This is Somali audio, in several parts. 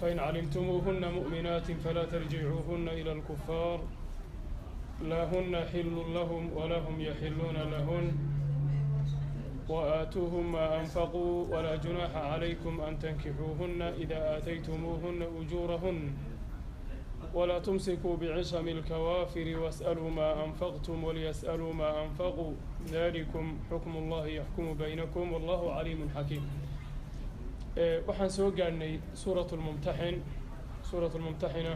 فإن علمتموهن مؤمنات فلا ترجعوهن إلى الكفار لا هن حل لهم ولا هم يحلون لهن وآتوهم ما أنفقوا ولا جناح عليكم أن تنكحوهن إذا آتيتموهن أجورهن ولا تمسكوا بعصم الكوافر واسألوا ما أنفقتم وليسألوا ما أنفقوا ذلكم حكم الله يحكم بينكم والله عليم حكيم. Waxaan soo gaadhnay suurat lmumtaxin, suurat lmumtaxina,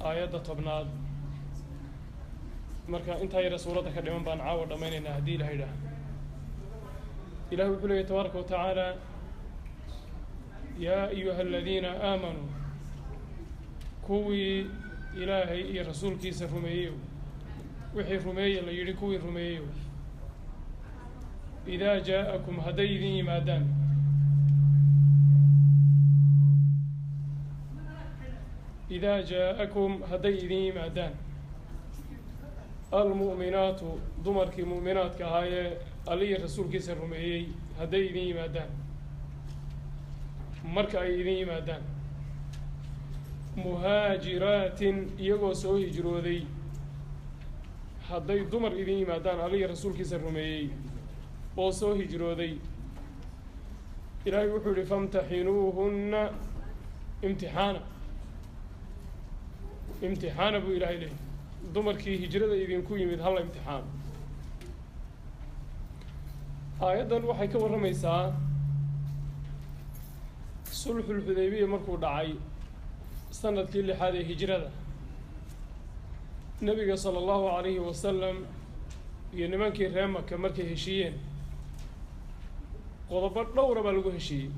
aayadda 10aad. Marka intaa yara suuradda ka dhiman baan caawa dhammaynaynaa haddii Ilaha idhaah. Ilahi wuxuu leeyay tabaaraka wa tacaala: yaa ayuha aladiina aamanuu, kuwii Ilaahay iyo rasuulkiisa rumeeyeyo, wixii rumeeye la yidhi, kuwii rumeeyeyo, idaa jaa'akum, hadday idin yimaadaan, idaa jaa'akum, hadday idin yimaadaan, almu'minaatu, dumarkii mu'minaadka ahaayee Allihi rasuulkiisa rumeeyey, hadday idin yimaadaan, marka ay idin yimaadaan, muhaajiraatin, iyagoo soo hijrooday, hadday dumar idin yimaadaan Allihi rasuulkiisa rumeeyey oo soo hijrooday, Ilaahay wuxuu yihi: famtaxinuuhunna, imtixaana, imtixaana buu Ilahay leeyay. Dumarkii hijrada idinku yimid hala imtixaano. Aayaddan waxay ka warramaysaa sulxulxudaybiya markuu dhacay sanadkii lixaad ee hijrada. Nebiga sala allahu calayhi wasalam iyo nimankii reer Maka markay heshiiyeen, qodobo dhowra baa lagu heshiiyey.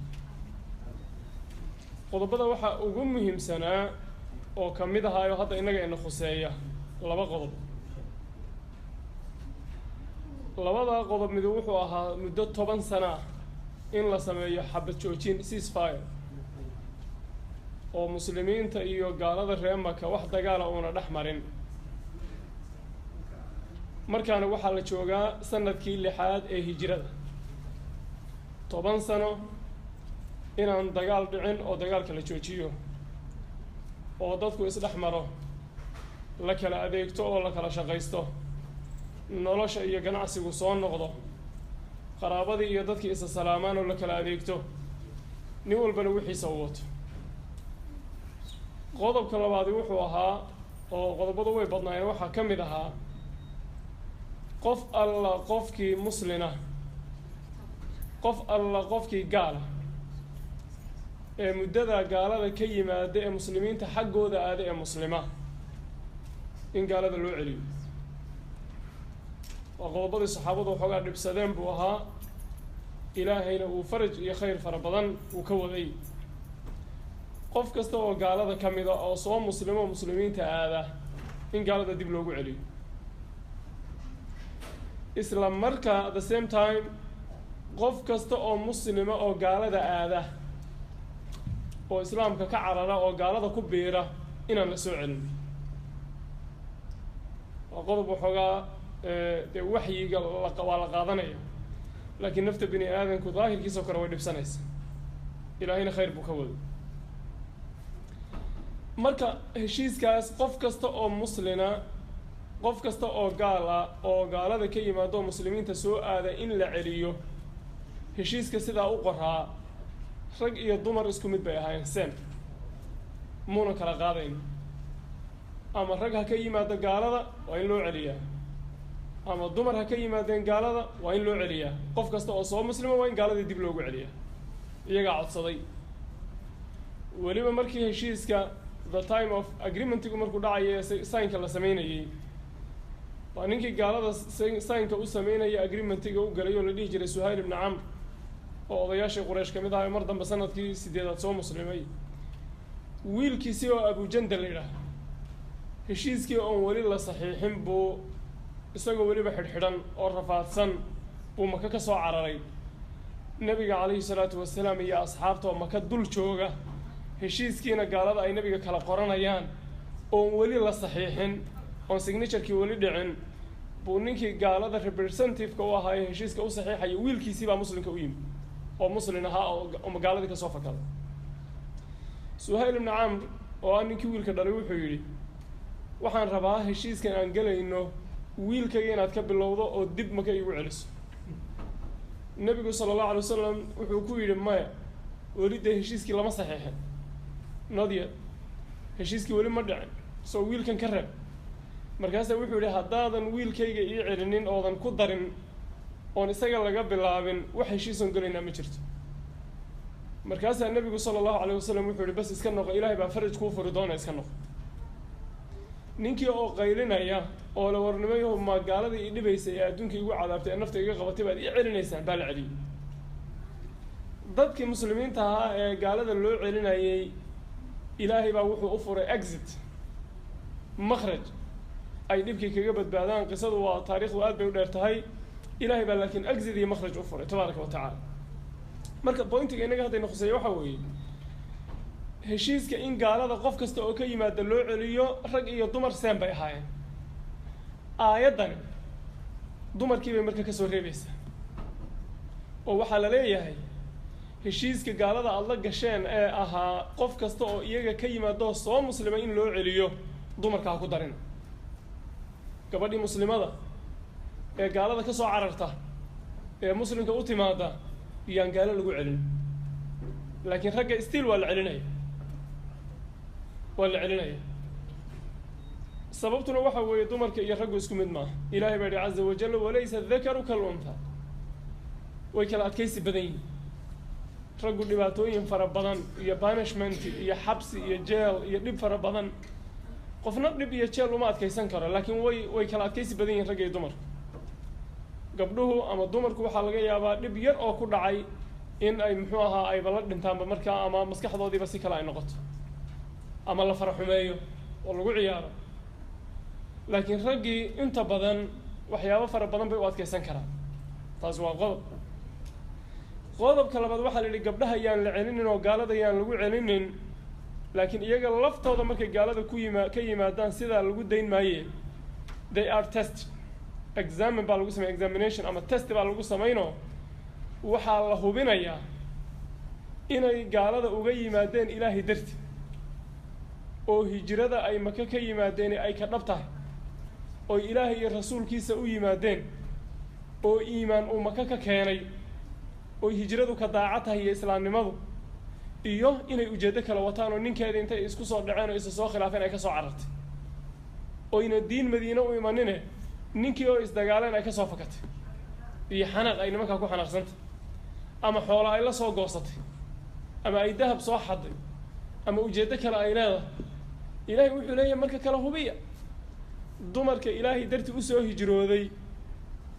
Qodobada waxaa ugu muhiimsanaa oo ka mid ahaayo hadda innaga ina khuseeya laba qodob. Labadaa qodob mid wuxuu ahaa muddo 10 sano ah in la sameeyo xabad joojin, ceasefire, oo muslimiinta iyo gaalada reer Maka wax dagaala uuna dhex marin. Markaana waxaa la joogaa sanadkii lixaad ee hijrada. 10 sano inaan dagaal dhicin oo dagaalka la joojiyo oo dadku isdhex maro, la kala adeegto oo la kala shaqaysto, nolosha iyo ganacsigu soo noqdo, qaraabadii iyo dadkii isa salaamaan oo la kala adeegto, nin walbana wixiisa u wato. Qodobka labaadi wuxuu ahaa, oo qodobadu way badnaayeen, waxaa ka mid ahaa qof alla qofkii muslina, qof alla qofkii gaala ee muddada gaalada ka yimaada ee muslimiinta xaggooda aada ee muslima in gaalada loo celiyo. Waa qodobadii saxaabadu waxoogaa dhibsadeen buu ahaa. Ilaahayna uu faraj iyo khayr fara badan uu ka waday. Qof kasta oo gaalada ka mida oo soo muslimo, muslimiinta aada, in gaalada dib loogu celiyo. Isla markaa, at the same time, qof kasta oo muslima oo gaalada aada oo islaamka ka carara oo gaalada ku biira inaan la soo celin. Waa qodob waxoogaa dee waxyiga waa la qaadanaya, laakiin nafta bini aadamku daahirkiisao kale way dhibsanaysa. Ilaahayna khayr buu ka waday. Marka heshiiskaas, qof kasta oo muslina, qof kasta oo gaal ah oo gaalada ka yimaado oo muslimiinta soo aada in la celiyo, heshiiska sidaa u qoraa. Rag iyo dumar isku mid bay ahaayeen, same, muuna kala qaadayn. Ama rag ha ka yimaado gaalada, waa in loo celiyaa, ama dumar ha ka yimaadeen gaalada, waa in loo celiyaa. Qof kasta oo soo muslima waa in gaaladii dib loogu celiyaa, iyagaa codsaday. Weliba markii heshiiska, the time of agreementigu markuu dhacaya, signka la sameynayey, waa ninkii gaalada signka u sameynaya, agreementiga u galay, oo la dhihi jiray Suhayl ibni Camr, oo odayaashii Quraysh ka mid ahaa, mar dambe sanadkii sideedaad soo muslimay, wiilkiisii oo Abujandal la yidhaah, heshiiskii oon weli la saxiixin buu, isagoo weliba xidhxidhan oo rafaadsan buu Maka ka soo cararay. Nebiga calayhi salaatu wasalaam iyo asxaabta oo Maka dul jooga, heshiiskiina gaalada ay nebiga kala qoranayaan oon weli la saxiixin, oon signaturekii weli dhicin, buu ninkii gaalada representative-ka u ahaa ee heshiiska u saxiixaya wiilkiisii baa muslimka u yimid. oo muslin ahaa oo magaaladii ka soo fakaday. Suhayl ibnu Camr oo ah ninkii wiilka dhalay wuxuu yidhi, waxaan rabaa heshiiskan aan gelayno wiilkayga inaad ka bilowdo oo dib Maka iigu celiso. Nebigu sala allahu alay wasalam wuxuu ku yidhi, maya, weli dee heshiiskii lama saxiixin, not yet, heshiiskii weli ma dhicin, soo wiilkan ka reeb. Markaasaa wuxuu yidhi, haddaadan wiilkayga ii celinin oodan ku darin oon isaga laga bilaabin, wax heshiisoon gelaynaa ma jirto. Markaasaa nebigu sala allahu alayh wasalam wuxuu yihi, bas iska noqo, Ilaahay baa faraj kuu furi doona, iska noqo. Ninkii oo qaylinaya oo la warnimayaho, ma gaaladii i dhibaysay ee adduunka igu cadaabtay ee nafta iga qabatay baad ii celinaysaan, baa la celiyey. Dadkii muslimiinta ahaa ee gaalada loo celinayey Ilaahay baa wuxuu u furay exit, makhraj ay dhibkii kaga badbaadaan. Qisadu waa taariikhdu aad bay u dheer tahay. Ilaahay baa laakiin exit iyo makhraj u furay, tabaaraka wa tacaala. Marka pointiga innaga haddayna khuseeya waxaa weeye, heshiiska in gaalada qof kasta oo ka yimaada loo celiyo, rag iyo dumar seen bay ahaayeen. Aayaddani dumarkii bay marka kasoo reebaysaa, oo waxaa la leeyahay, heshiiska gaalada aada la gasheen ee ahaa qof kasta oo iyaga ka yimaadoo soo muslima in loo celiyo, dumarka ha ku darin. Gabadhii muslimada ee gaalada ka soo cararta ee muslimka u timaada iyaan gaalo lagu celin, laakiin ragga still waa la celinaya, waa la celinaya. Sababtuna waxa weeye, dumarka iyo raggu isku mid maaha. Ilahay baa yihi caza wajal, walaysa adakaru kaluntha. Way kala adkaysi badan yihin. Raggu dhibaatooyin fara badan iyo punishment iyo xabsi iyo jeel iyo dhib fara badan, qofna dhib iyo jeel uma adkaysan karo, laakiin way kala adkaysi badan yihin ragga iyo dumarku. Gabdhuhu ama dumarku waxaa laga yaabaa dhib yar oo ku dhacay in ay, muxuu ahaa, ayba la dhintaanba markaa, ama maskaxdoodiiba si kale ay noqoto, ama la fara xumeeyo oo lagu ciyaaro. Laakiin raggii inta badan waxyaabo fara badan bay u adkaysan karaan. Taasi waa qodob. Qodobka labaad, waxaa la yidhi gabdhaha yaan la celinin oo gaalada yaan lagu celinin, laakiin iyaga laftooda markay gaalada ku yima ka yimaadaan sidaa lagu dayn maaye. They are test, examen baa lagu samey, examination ama test baa lagu samayno. Waxaa la hubinayaa inay gaalada uga yimaadeen Ilaahay darti, oo hijrada ay Maka ka yimaadeen ay ka dhab tahay, oy Ilaahay iyo rasuulkiisa u yimaadeen, oo iimaan uu Maka ka keenay, oy hijradu ka daaca tahay iyo islaamnimadu, iyo inay ujeeddo kale wataan oo ninkeeda intay isku soo dhaceen oo isa soo khilaafeen ay ka soo carartay, oyna diin Madiine u imanine ninkii oo isdagaaleen ay ka soo fakatay, iyo xanaaq ay nimankaa ku xanaaqsantay, ama xoola ay la soo goosatay, ama ay dahab soo xaday, ama ujeeddo kale ay leedahay. Ilaahay wuxuu leeyahay, marka kale hubiya dumarka Ilaahay dartii usoo hijrooday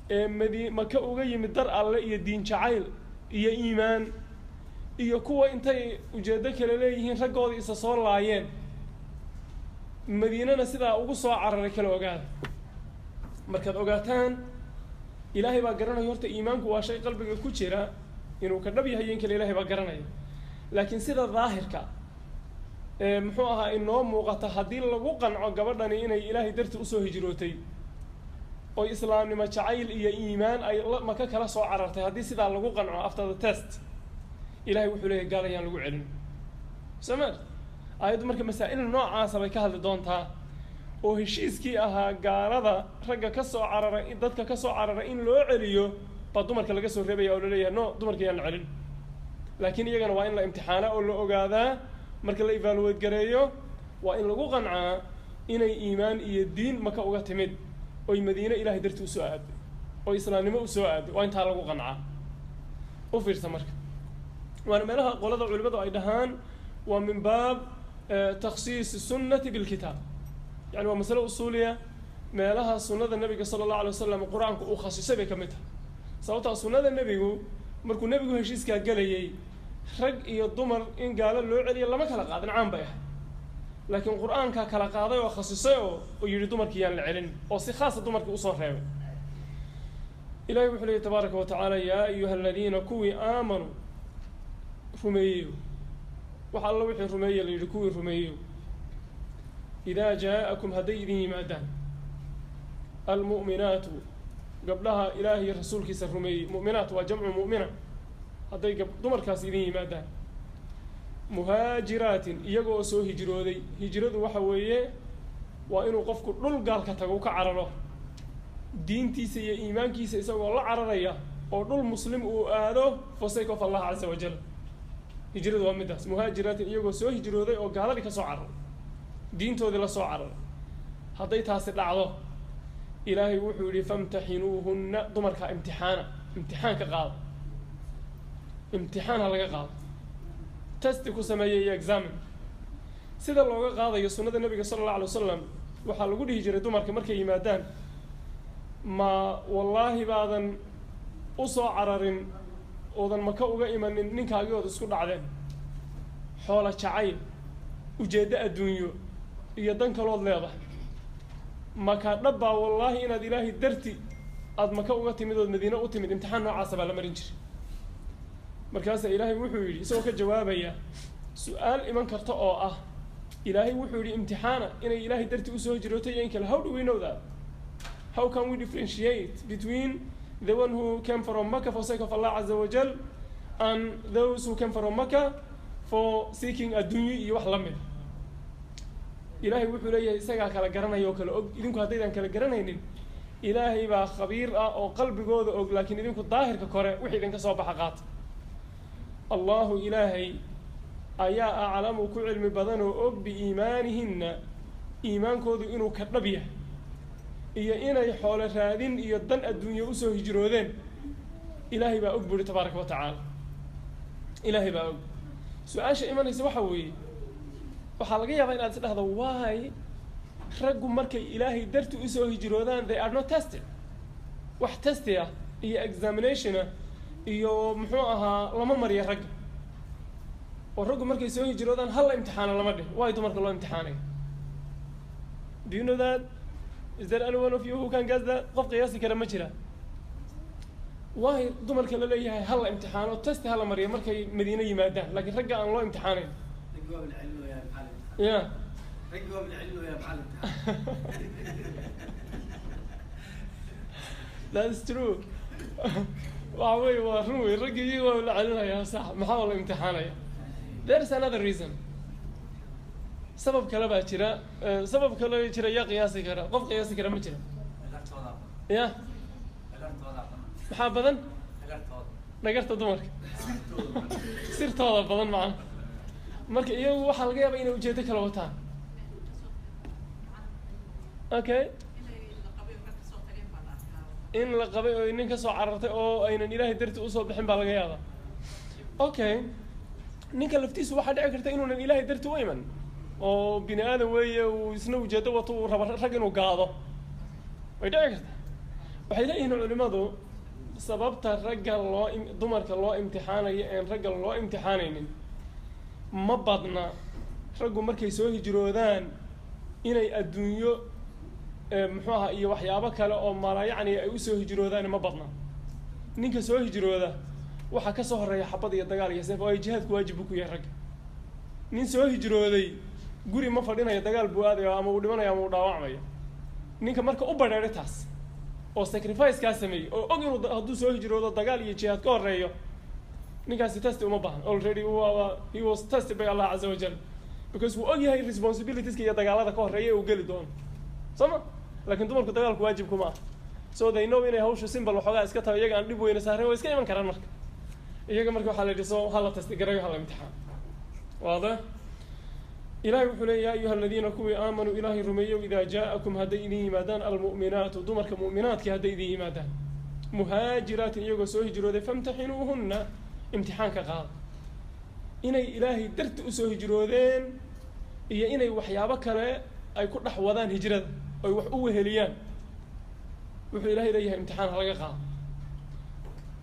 ee Maka uga yimid dar Alle iyo diin jacayl iyo iimaan, iyo kuwa intay ujeeddo kale leeyihiin raggoodii isa soo laayeen, Madiinana sidaa ugu soo cararay, kala ogaada. Markaad ogaataan, Ilaahay baa garanaya. Horta iimaanku waa shay qalbiga ku jira, inuu ka dhab yahay in kale Ilahay baa garanaya, laakiin sida daahirka ee, muxuu ahaa, inoo muuqata, haddii lagu qanco gabadhani inay Ilaahay dartii usoo hijrootay oo islaamnimo jacayl iyo iimaan ay Maka kala soo carartay, haddii sidaa lagu qanco after the test, Ilahay wuxuu leeyahy gaal ayaan lagu celin. Soo ma aayaddu marka masaa'il noocaasa bay ka hadli doontaa, oo heshiiskii ahaa gaalada ragga ka soo carara, dadka ka soo carara in loo celiyo, baa dumarka laga soo reebaya oo laleeyahay, no, dumarka yaan la celin, laakiin iyagana waa in la imtixaana oo la ogaadaa. Marka la evaluate gareeyo, waa in lagu qancaa inay iimaan iyo diin Maka uga timid, oy Madiine Ilahay dartii usoo aaday, oo islaamnimo usoo aaday. Waa intaa lagu qancaa. U fiirsa marka, waana meelaha qolada culimadu ay dhahaan waa min baab takhsiis sunnati bilkitaab, yani waa masale usuuliya. Meelaha sunnada nebiga sala allahu alay wasalam Qur-aanku uu khasisay bay ka mid tahay. Sababtaa sunnada nebigu, markuu nebigu heshiiskaa gelayay, rag iyo dumar in gaalo loo celiyo lama kala qaadin, caan bay ahay, laakiin Qur-aankaa kala qaaday oo khasisay oo yidhi dumarkii yaan la celin, oo si khaasa dumarkii usoo reebay. Ilahi wuxuu leeyay tabaaraka wa tacaala, yaa ayuha aladiina, kuwii aamanuu, rumeeyeyo, wax alla wixii rumeeye la yidhi, kuwii rumeeyeyo, idaa jaa'akum, hadday idin yimaadaan, almu'minaatu, gabdhaha Ilaahiy rasuulkiisa rumeeyey. Mu'minaat waa jamcu mu'mina. Hadday dumarkaas idin yimaadaan, muhaajiraatin, iyagoo soo hijrooday. Hijradu waxa weeye waa inuu qofku dhul gaalka tago, u ka cararo, diintiisa iyo iimaankiisa isagoo la cararaya oo dhul muslim uu aado, for sake of Allah caza wajal. Hijradu waa midaas. Muhaajiraatin, iyagoo soo hijrooday oo gaaladii ka soo cararay, diintoodii la soo cararay. Hadday taasi dhacdo, Ilaahay wuxuu yidhi: famtaxinuuhunna, dumarkaa imtixaana, imtixaan ka qaada, imtixaan ha laga qaado, test ku sameeya iyo examine. Sida looga qaadayo, sunnada Nabiga sala allahu alay wasalam waxaa lagu dhihi jiray dumarka markay yimaadaan: ma wallaahi baadan u soo cararin oodan Maka uga imanin ninkaagii ood isku dhacdeen, xoola jacayl, ujeeddo adduunyo iyo dan kalood leedahay? Maka dhabbaa wallaahi inaad Ilaahay darti aada Maka uga timid ood Madiine u timid? Imtixaan noocaasa baa la marin jiray. Markaasaa Ilaahay wuxuu yidhi, isagoo ka jawaabaya su-aal iman karta oo ah, Ilaahay wuxuu yidhi imtixaana inay Ilaahay darti usoo hijrootay iyo in kale, how do we know that? How can we differentiate between the one who came from Mecca for sake of Allah Azza wa Jal and those who came from Mecca for seeking adduunyo iyo wax la mid? Ilaahay wuxuu leeyahay isagaa kala garanaya oo kala og. Idinku haddaydan kala garanaynin, Ilaahay baa khabiir ah oo qalbigooda og, laakiin idinku daahirka kore wixii idinka soo baxa qaata. Allahu, Ilaahay ayaa aclamu, ku cilmi badan oo og, biiimaanihinna, iimaankoodu inuu ka dhab yahay iyo inay xoolo raadin iyo dan adduunye usoo hijroodeen. Ilaahay baa og, buri tabaaraka wa tacaala. Ilaahay baa og. Su-aasha imanaysa waxa weeye, waxaa laga yaabaa inaad is dhahdo: why raggu markay Ilaahay darti usoo hijroodaan they are not tested? Wax test ah iyo examination ah iyo muxuu ahaa lama mariyo ragga, oo raggu markay soo hijroodaan hal la imtixaano lama dhih. Why dumarka loo imtixaanayo? Do you know that? Is there any one of you who can guess that? Qof qiyaasi kara ma jira why dumarka la leeyahay hal la imtixaano, test ha la mariyo markay Madiine yimaadaan, laakiin ragga aan loo imtixaanayn? Raggi waa bilcelinoyaa, maxaa la imtixaan? Ya. Raggi waa bilcelinoyaa, maxaa la imtixaan? That's true. Waxa wey, waa run wey, ragga iyaga waa la celinayaa, sax. Maxaa la imtixaanaya? There is another reason, sabab kale baa jira. Sabab kale jira, yaa qiyaasi kara? Qof qiyaasi kara ma jira? Dhagartooda. Ya. Dhagartooda. Maxaa badan? Dhagartooda. Dhagarta dumarka, sirtooda badan macana. Marka iyagu waxaa laga yaabaa inay ujeedo kale wataan. Okay, in la qabay oo nin ka soo carartay oo aynan Ilaahay darti usoo bixin baa laga yaabaa. Okay, ninka laftiisu waxaa dhici karta inuunan Ilaahay darti u iman oo bini aadam weeye, uu isna ujeedo wato, uu rabo rag inuu gaado, way dhici kartaa. Waxay leeyihiin culimadu, sababta ragga loo dumarka loo imtixaanayo een ragga loo imtixaanaynin, ma badna raggu markay soo hijroodaan inay adduunyo muxuu ahaa iyo waxyaabo kale oo maalayacni ay usoo hijroodaan. Ma badna. Ninka soo hijrooda waxaa kasoo horeeya xabad iyo dagaal iyo seef, oo ay jihaadku waajib buu ku yahay ragga. Nin soo hijrooday guri ma fadhinayo, dagaal buu aadaya, ama uu dhimanaya ama uu dhaawacmaya. Ninka marka u badheedhay taas oo sacrifice kaa sameeyey oo og inuu hadduu soo hijroodo dagaal iyo jihaad ka horeeyo, ninkaasi test uma baahan. Already waaba he was tested by Allah caza wajal, because wuu og yahay responsibilitieska iyo dagaalada ka horeeya ee uu geli doono, soo ma? Laakiin dumarku dagaalku waajib kuma ah, so they know inay hawshu simple waxoogaa iska tahay, iyaga aan dhib weyne saareen, way iska iman karaan. Marka iyaga marka waxaa la yidhi soo hala test gareeyo, hala imtixaan. Waada Ilahay wuxuu leeya: ya ayuha aladiina, kuwii aamanuu, Ilaahay rumeeyow, idaa jaa'akum, hadday idin yimaadaan, almu'minaatu, dumarka mu'minaadkii hadday idin yimaadaan, muhaajiraatin, iyagoo soo hijrooday, famtaxinuuhunna, imtixaanka qaada inay Ilaahay darti usoo hijroodeen iyo inay waxyaabo kale ay ku dhex wadaan hijrada oy wax u weheliyaan. Wuxuu Ilahay leeyahay imtixaan ha laga qaado.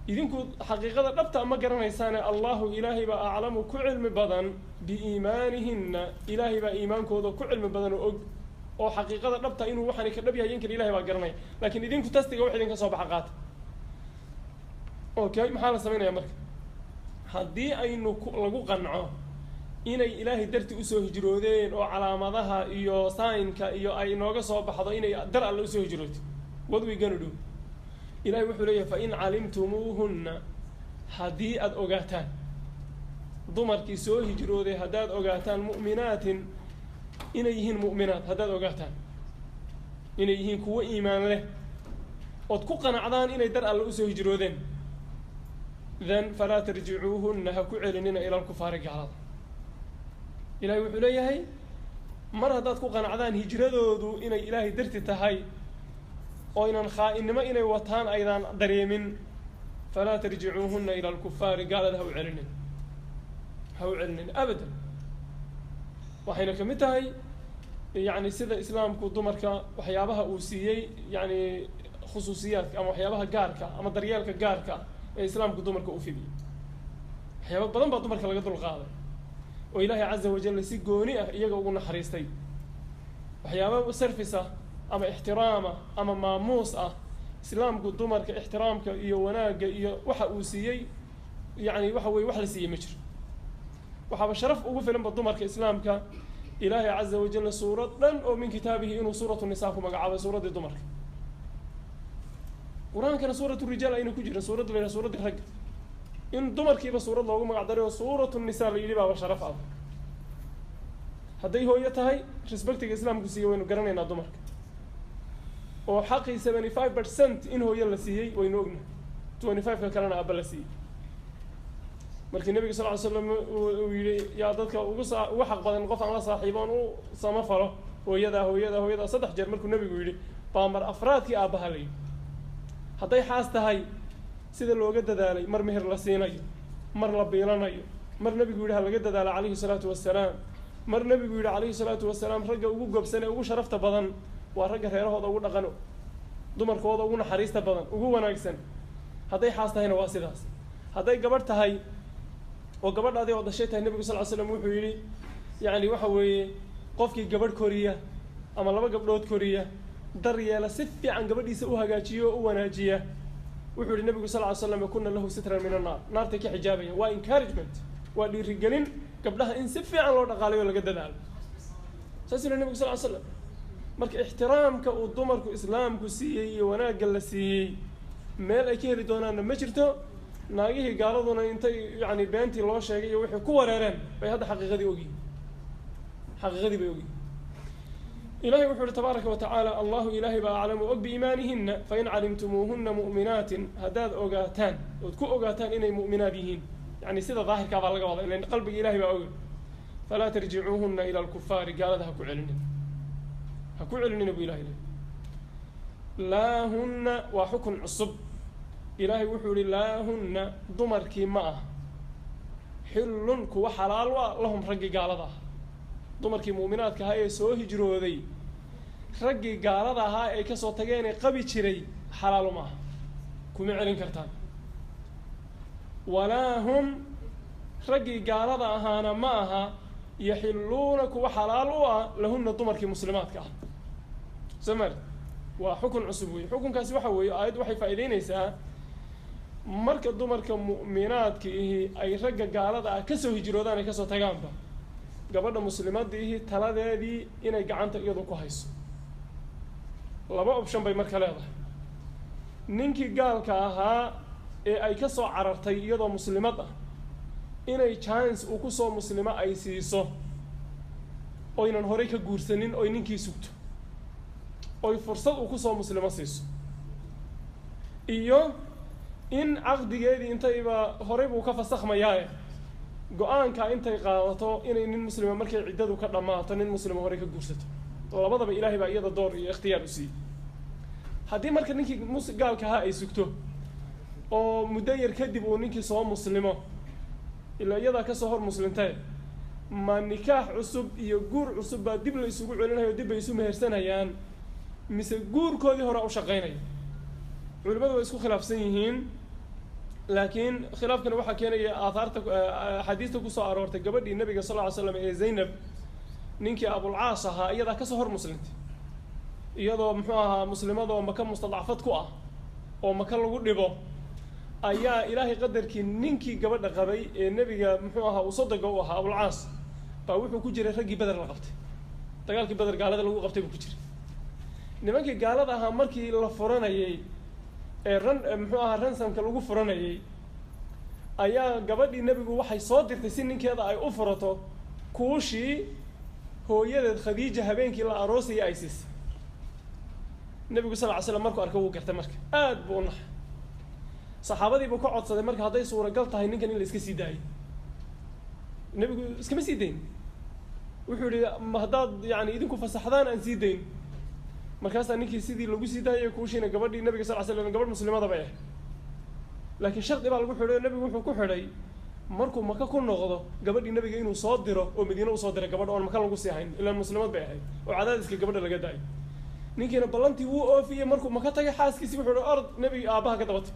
Idinku xaqiiqada dhabta ma garanaysaane, Allahu, Ilaahay baa aclamu, ku cilmi badan, biiimaanihinna, Ilaahay baa iimaankooda ku cilmi badan oo og, oo xaqiiqada dhabta inuu waxaani ka dhab yahay in kale Ilahay baa garanaya, laakiin idinku testiga wax idinka soo baxa qaata. Okay, maxaa la sameynaya marka haddii aynu ku lagu qanco inay Ilaahay darti usoo hijroodeen oo calaamadaha iyo signka iyo ay inooga soo baxdo inay dar Alle usoo hijrooto? What we gonna do? Ilahay wuxuu leeyahay: fain calimtumuuhunna, Haddii aad ogaataan dumarkii soo hijrooday, haddaad ogaataan mu'minaatin inay yihiin mu'minaat, haddaad ogaataan inay yihiin kuwo iimaan leh ood ku qanacdaan inay dar alle usoo hijroodeen, then falaa tarjicuuhunna, ha ku celinina ila alkufaari, gaalada. Ilahay wuxuu leeyahay mar haddaad ku qanacdaan hijradoodu inay Ilaahay darti tahay oo ynan khaa'inimo inay wataan aydaan dareemin, falaa tarjicuuhunna ila alkufaari, gaalada ha u celinin, ha u celinin abadan. Waxayna ka mid tahay yacni sida islaamku dumarka waxyaabaha uu siiyey, yacni khusuusiyaadka ama waxyaabaha gaarka ama daryeelka gaarka ee islaamku dumarka u fidiyey. Waxyaaba badan baa dumarka laga dulqaaday oo Ilaahay caza wajalla si gooni ah iyaga ugu naxariistay. Waxyaaba service ah ama ixtiraama ama maamuus ah islaamku dumarka ixtiraamka iyo wanaagga iyo waxa uu siiyey, yacni waxa weye wax la siiyey ma jiro. Waxaaba sharaf ugu filanba dumarka islaamka Ilaahay caza wajalla suurad dhan oo min kitaabihi inuu suuratu nisaa ku magacaabay, suuraddii dumarka. Qur-aankana suuratu rijaal ayna ku jirin, suuradda la yidhaha suuraddii ragga, in dumarkiiba suurad loogu magac daray oo suuratu nisaa la yidhi baaba sharaf ah. Hadday hooyo tahay, respectiga islaamku siiyey waynu garanaynaa dumarka, oo xaqii 75% in hooyo la siiyey waynu ognahay, 25 ka kalena aaba la siiyey. Markii nabiga sal ly slam uu yihi yaa dadka ugu saa ugu xaq badan qof aan la saaxiiboon u samafalo, hooyadaa, hooyadaa, hooyadaa, saddex jeer markuu nabigu yidhi baa mar afraadkii aabbaha la yidhi. Hadday xaas tahay, sida looga dadaalay, mar meher la siinayo, mar la biilanayo, mar nabigu yidhi ha laga dadaalo calayhi salaatu wasalaam, mar nabigu yidhi calayhi salaatu wasalaam ragga ugu gobsan ee ugu sharafta badan waa ragga reerahooda ugu dhaqano, dumarkooda ugu naxariista badan, ugu wanaagsan. Hadday xaas tahayna waa sidaas. Hadday gabadh tahay oo gabadhaadii oo dhashay tahay, nebigu sal ly slam wuxuu yidhi yacni waxa weeye qofkii gabadh koriya ama laba gabdhood koriya, daryeela, si fiican gabadhiisa u hagaajiyo oo u wanaajiya, wuxuu yihi nebigu sal ly slam kuna lahu sitran min annaar, naartay ka xijaabaya. Waa encouragement, waa dhiirigelin gabdhaha in si fiican loo dhaqaalayo o laga dadaalo, saas yidhi nebigu sal ly slam. Marka ixtiraamka uu dumarku islaamku siiyey iyo wanaagga la siiyey meel ay ka heli doonaanna ma jirto. Naagihii gaaladuna intay yacni beentii loo sheegay iyo wixii ku wareereen bay hadda xaqiiqadii ogyihin, xaqiiqadii bay ogyihin. Ilahay wuxuu uhi tabaaraka wa tacaala allahu ilaahay baa aclamu og biiimaanihina, fain calimtumuuhuna mu'minaatin, haddaad ogaataan ood ku ogaataan inay mu'minaad yihiin, yani sida daahirkaa baa laga wada, ilan qalbiga ilahay baa oga, falaa tarjicuuhuna ila alkufaari, gaalada ha ku celinin, ha ku celinina buu ilahay leey. Laa hunna waa xukun cusub. Ilaahay wuxuu yihi laa hunna dumarkii ma ah xillun kuwa xalaal u ah lahum raggii gaalada ah. Dumarkii mu'minaadka ahaa ee soo hijrooday raggii gaalada ahaa ay kasoo tageenee qabi jiray xalaalu ma aha, kuma celin kartaan. Walaa hum raggii gaalada ahaana ma aha yaxilluuna kuwa xalaal u ah lahunna dumarkii muslimaadka ah. Soo maari waa xukun cusub weeye. Xukunkaasi waxa weeye aayaddu waxay faa'iideynaysaa marka dumarka mu'minaadka ihi ay ragga gaalada ah kasoo hijroodaan ay kasoo tagaanba, gabadha muslimadda ihi taladeedii inay gacanta iyadu ku hayso. Laba option bay marka leedahay. Ninkii gaalka ahaa ee ay ka soo carartay iyadoo muslimad ah inay chance uu kusoo muslimo ay siiso, oynan horey ka guursanin, oy ninkii sugto, oy fursad uu kusoo muslimo siiso, iyo in caqdigeedii intayba horey buu ka fasakhmayaaye go-aanka intay qaadato inay nin muslima markay ciddadu ka dhammaato nin muslima horey ka guursato. Labadaba ilaahay baa iyada door iyo ikhtiyaar u siiyey. Haddii marka ninkii gaalka ahaa ay sugto oo muddo yar kadib uu ninkii soo muslimo, ilaa iyadaa kasoo hor muslimtae, ma nikaax cusub iyo guur cusub baa dib la isugu celinayo, dib bay isu mehersanayaan, mise guurkoodii hore u shaqaynaya? Culimadu way isku khilaafsan yihiin, laakiin khilaafkana waxaa keenaya aathaarta axaadiista kusoo aroortay gabadhii nabiga sal ly slam ee Zaynab, ninkii Abulcaas ahaa iyadaa kasoo hor muslintay, iyadoo muxuu ahaa muslimadoo maka mustadcafad ku ah oo maka lagu dhibo ayaa ilaahay qadarkii ninkii gabadha qabay ee nebiga muxuu ahaa uu sodoga u ahaa Abulcaas baa wuxuu ku jiray raggii Beder la qabtay, dagaalkii Beder gaalada lagu qabtay buu ku jiray. Nimankii gaalada ahaa markii la furanayay ee ran muxuu ahaa ransomka lagu furanayay Ayaa gabadhii nebigu waxay soo dirtay si ninkeeda ay u furato kuushii hooyadeed Khadiija habeenkii la aroosayay ay siisay. Nebigu sal ly slam markuu arkay wuu gartay, marka aad buu u naxay. Saxaabadii buu ka codsaday marka hadday suuragal tahay ninkan in la iska sii daayo. Nebigu iskama sii dayn, wuxuu yihi ma haddaad yani idinku fasaxdaan aan sii dayn. Markaasaa ninkii sidii lagu sii daayay kuushiina gabadhii nabiga sal ly slam, gabadh muslimada bay ahayd, laakiin shardi baa lagu xidhay oo nebigu wuxuu ku xidhay markuu Maka ku noqdo gabadhii nebiga inuu soo diro oo Madiine usoo diray gabadha oon Maka lagu sii hayn, ilaan muslimad bay ahayd, oo cadaadiska gabadha laga daayo. Ninkiina ballantii wuu oofiyey. Markuu Maka tagay xaaskiisii wuxuu hi orod nebiga aabbaha ka dabatay.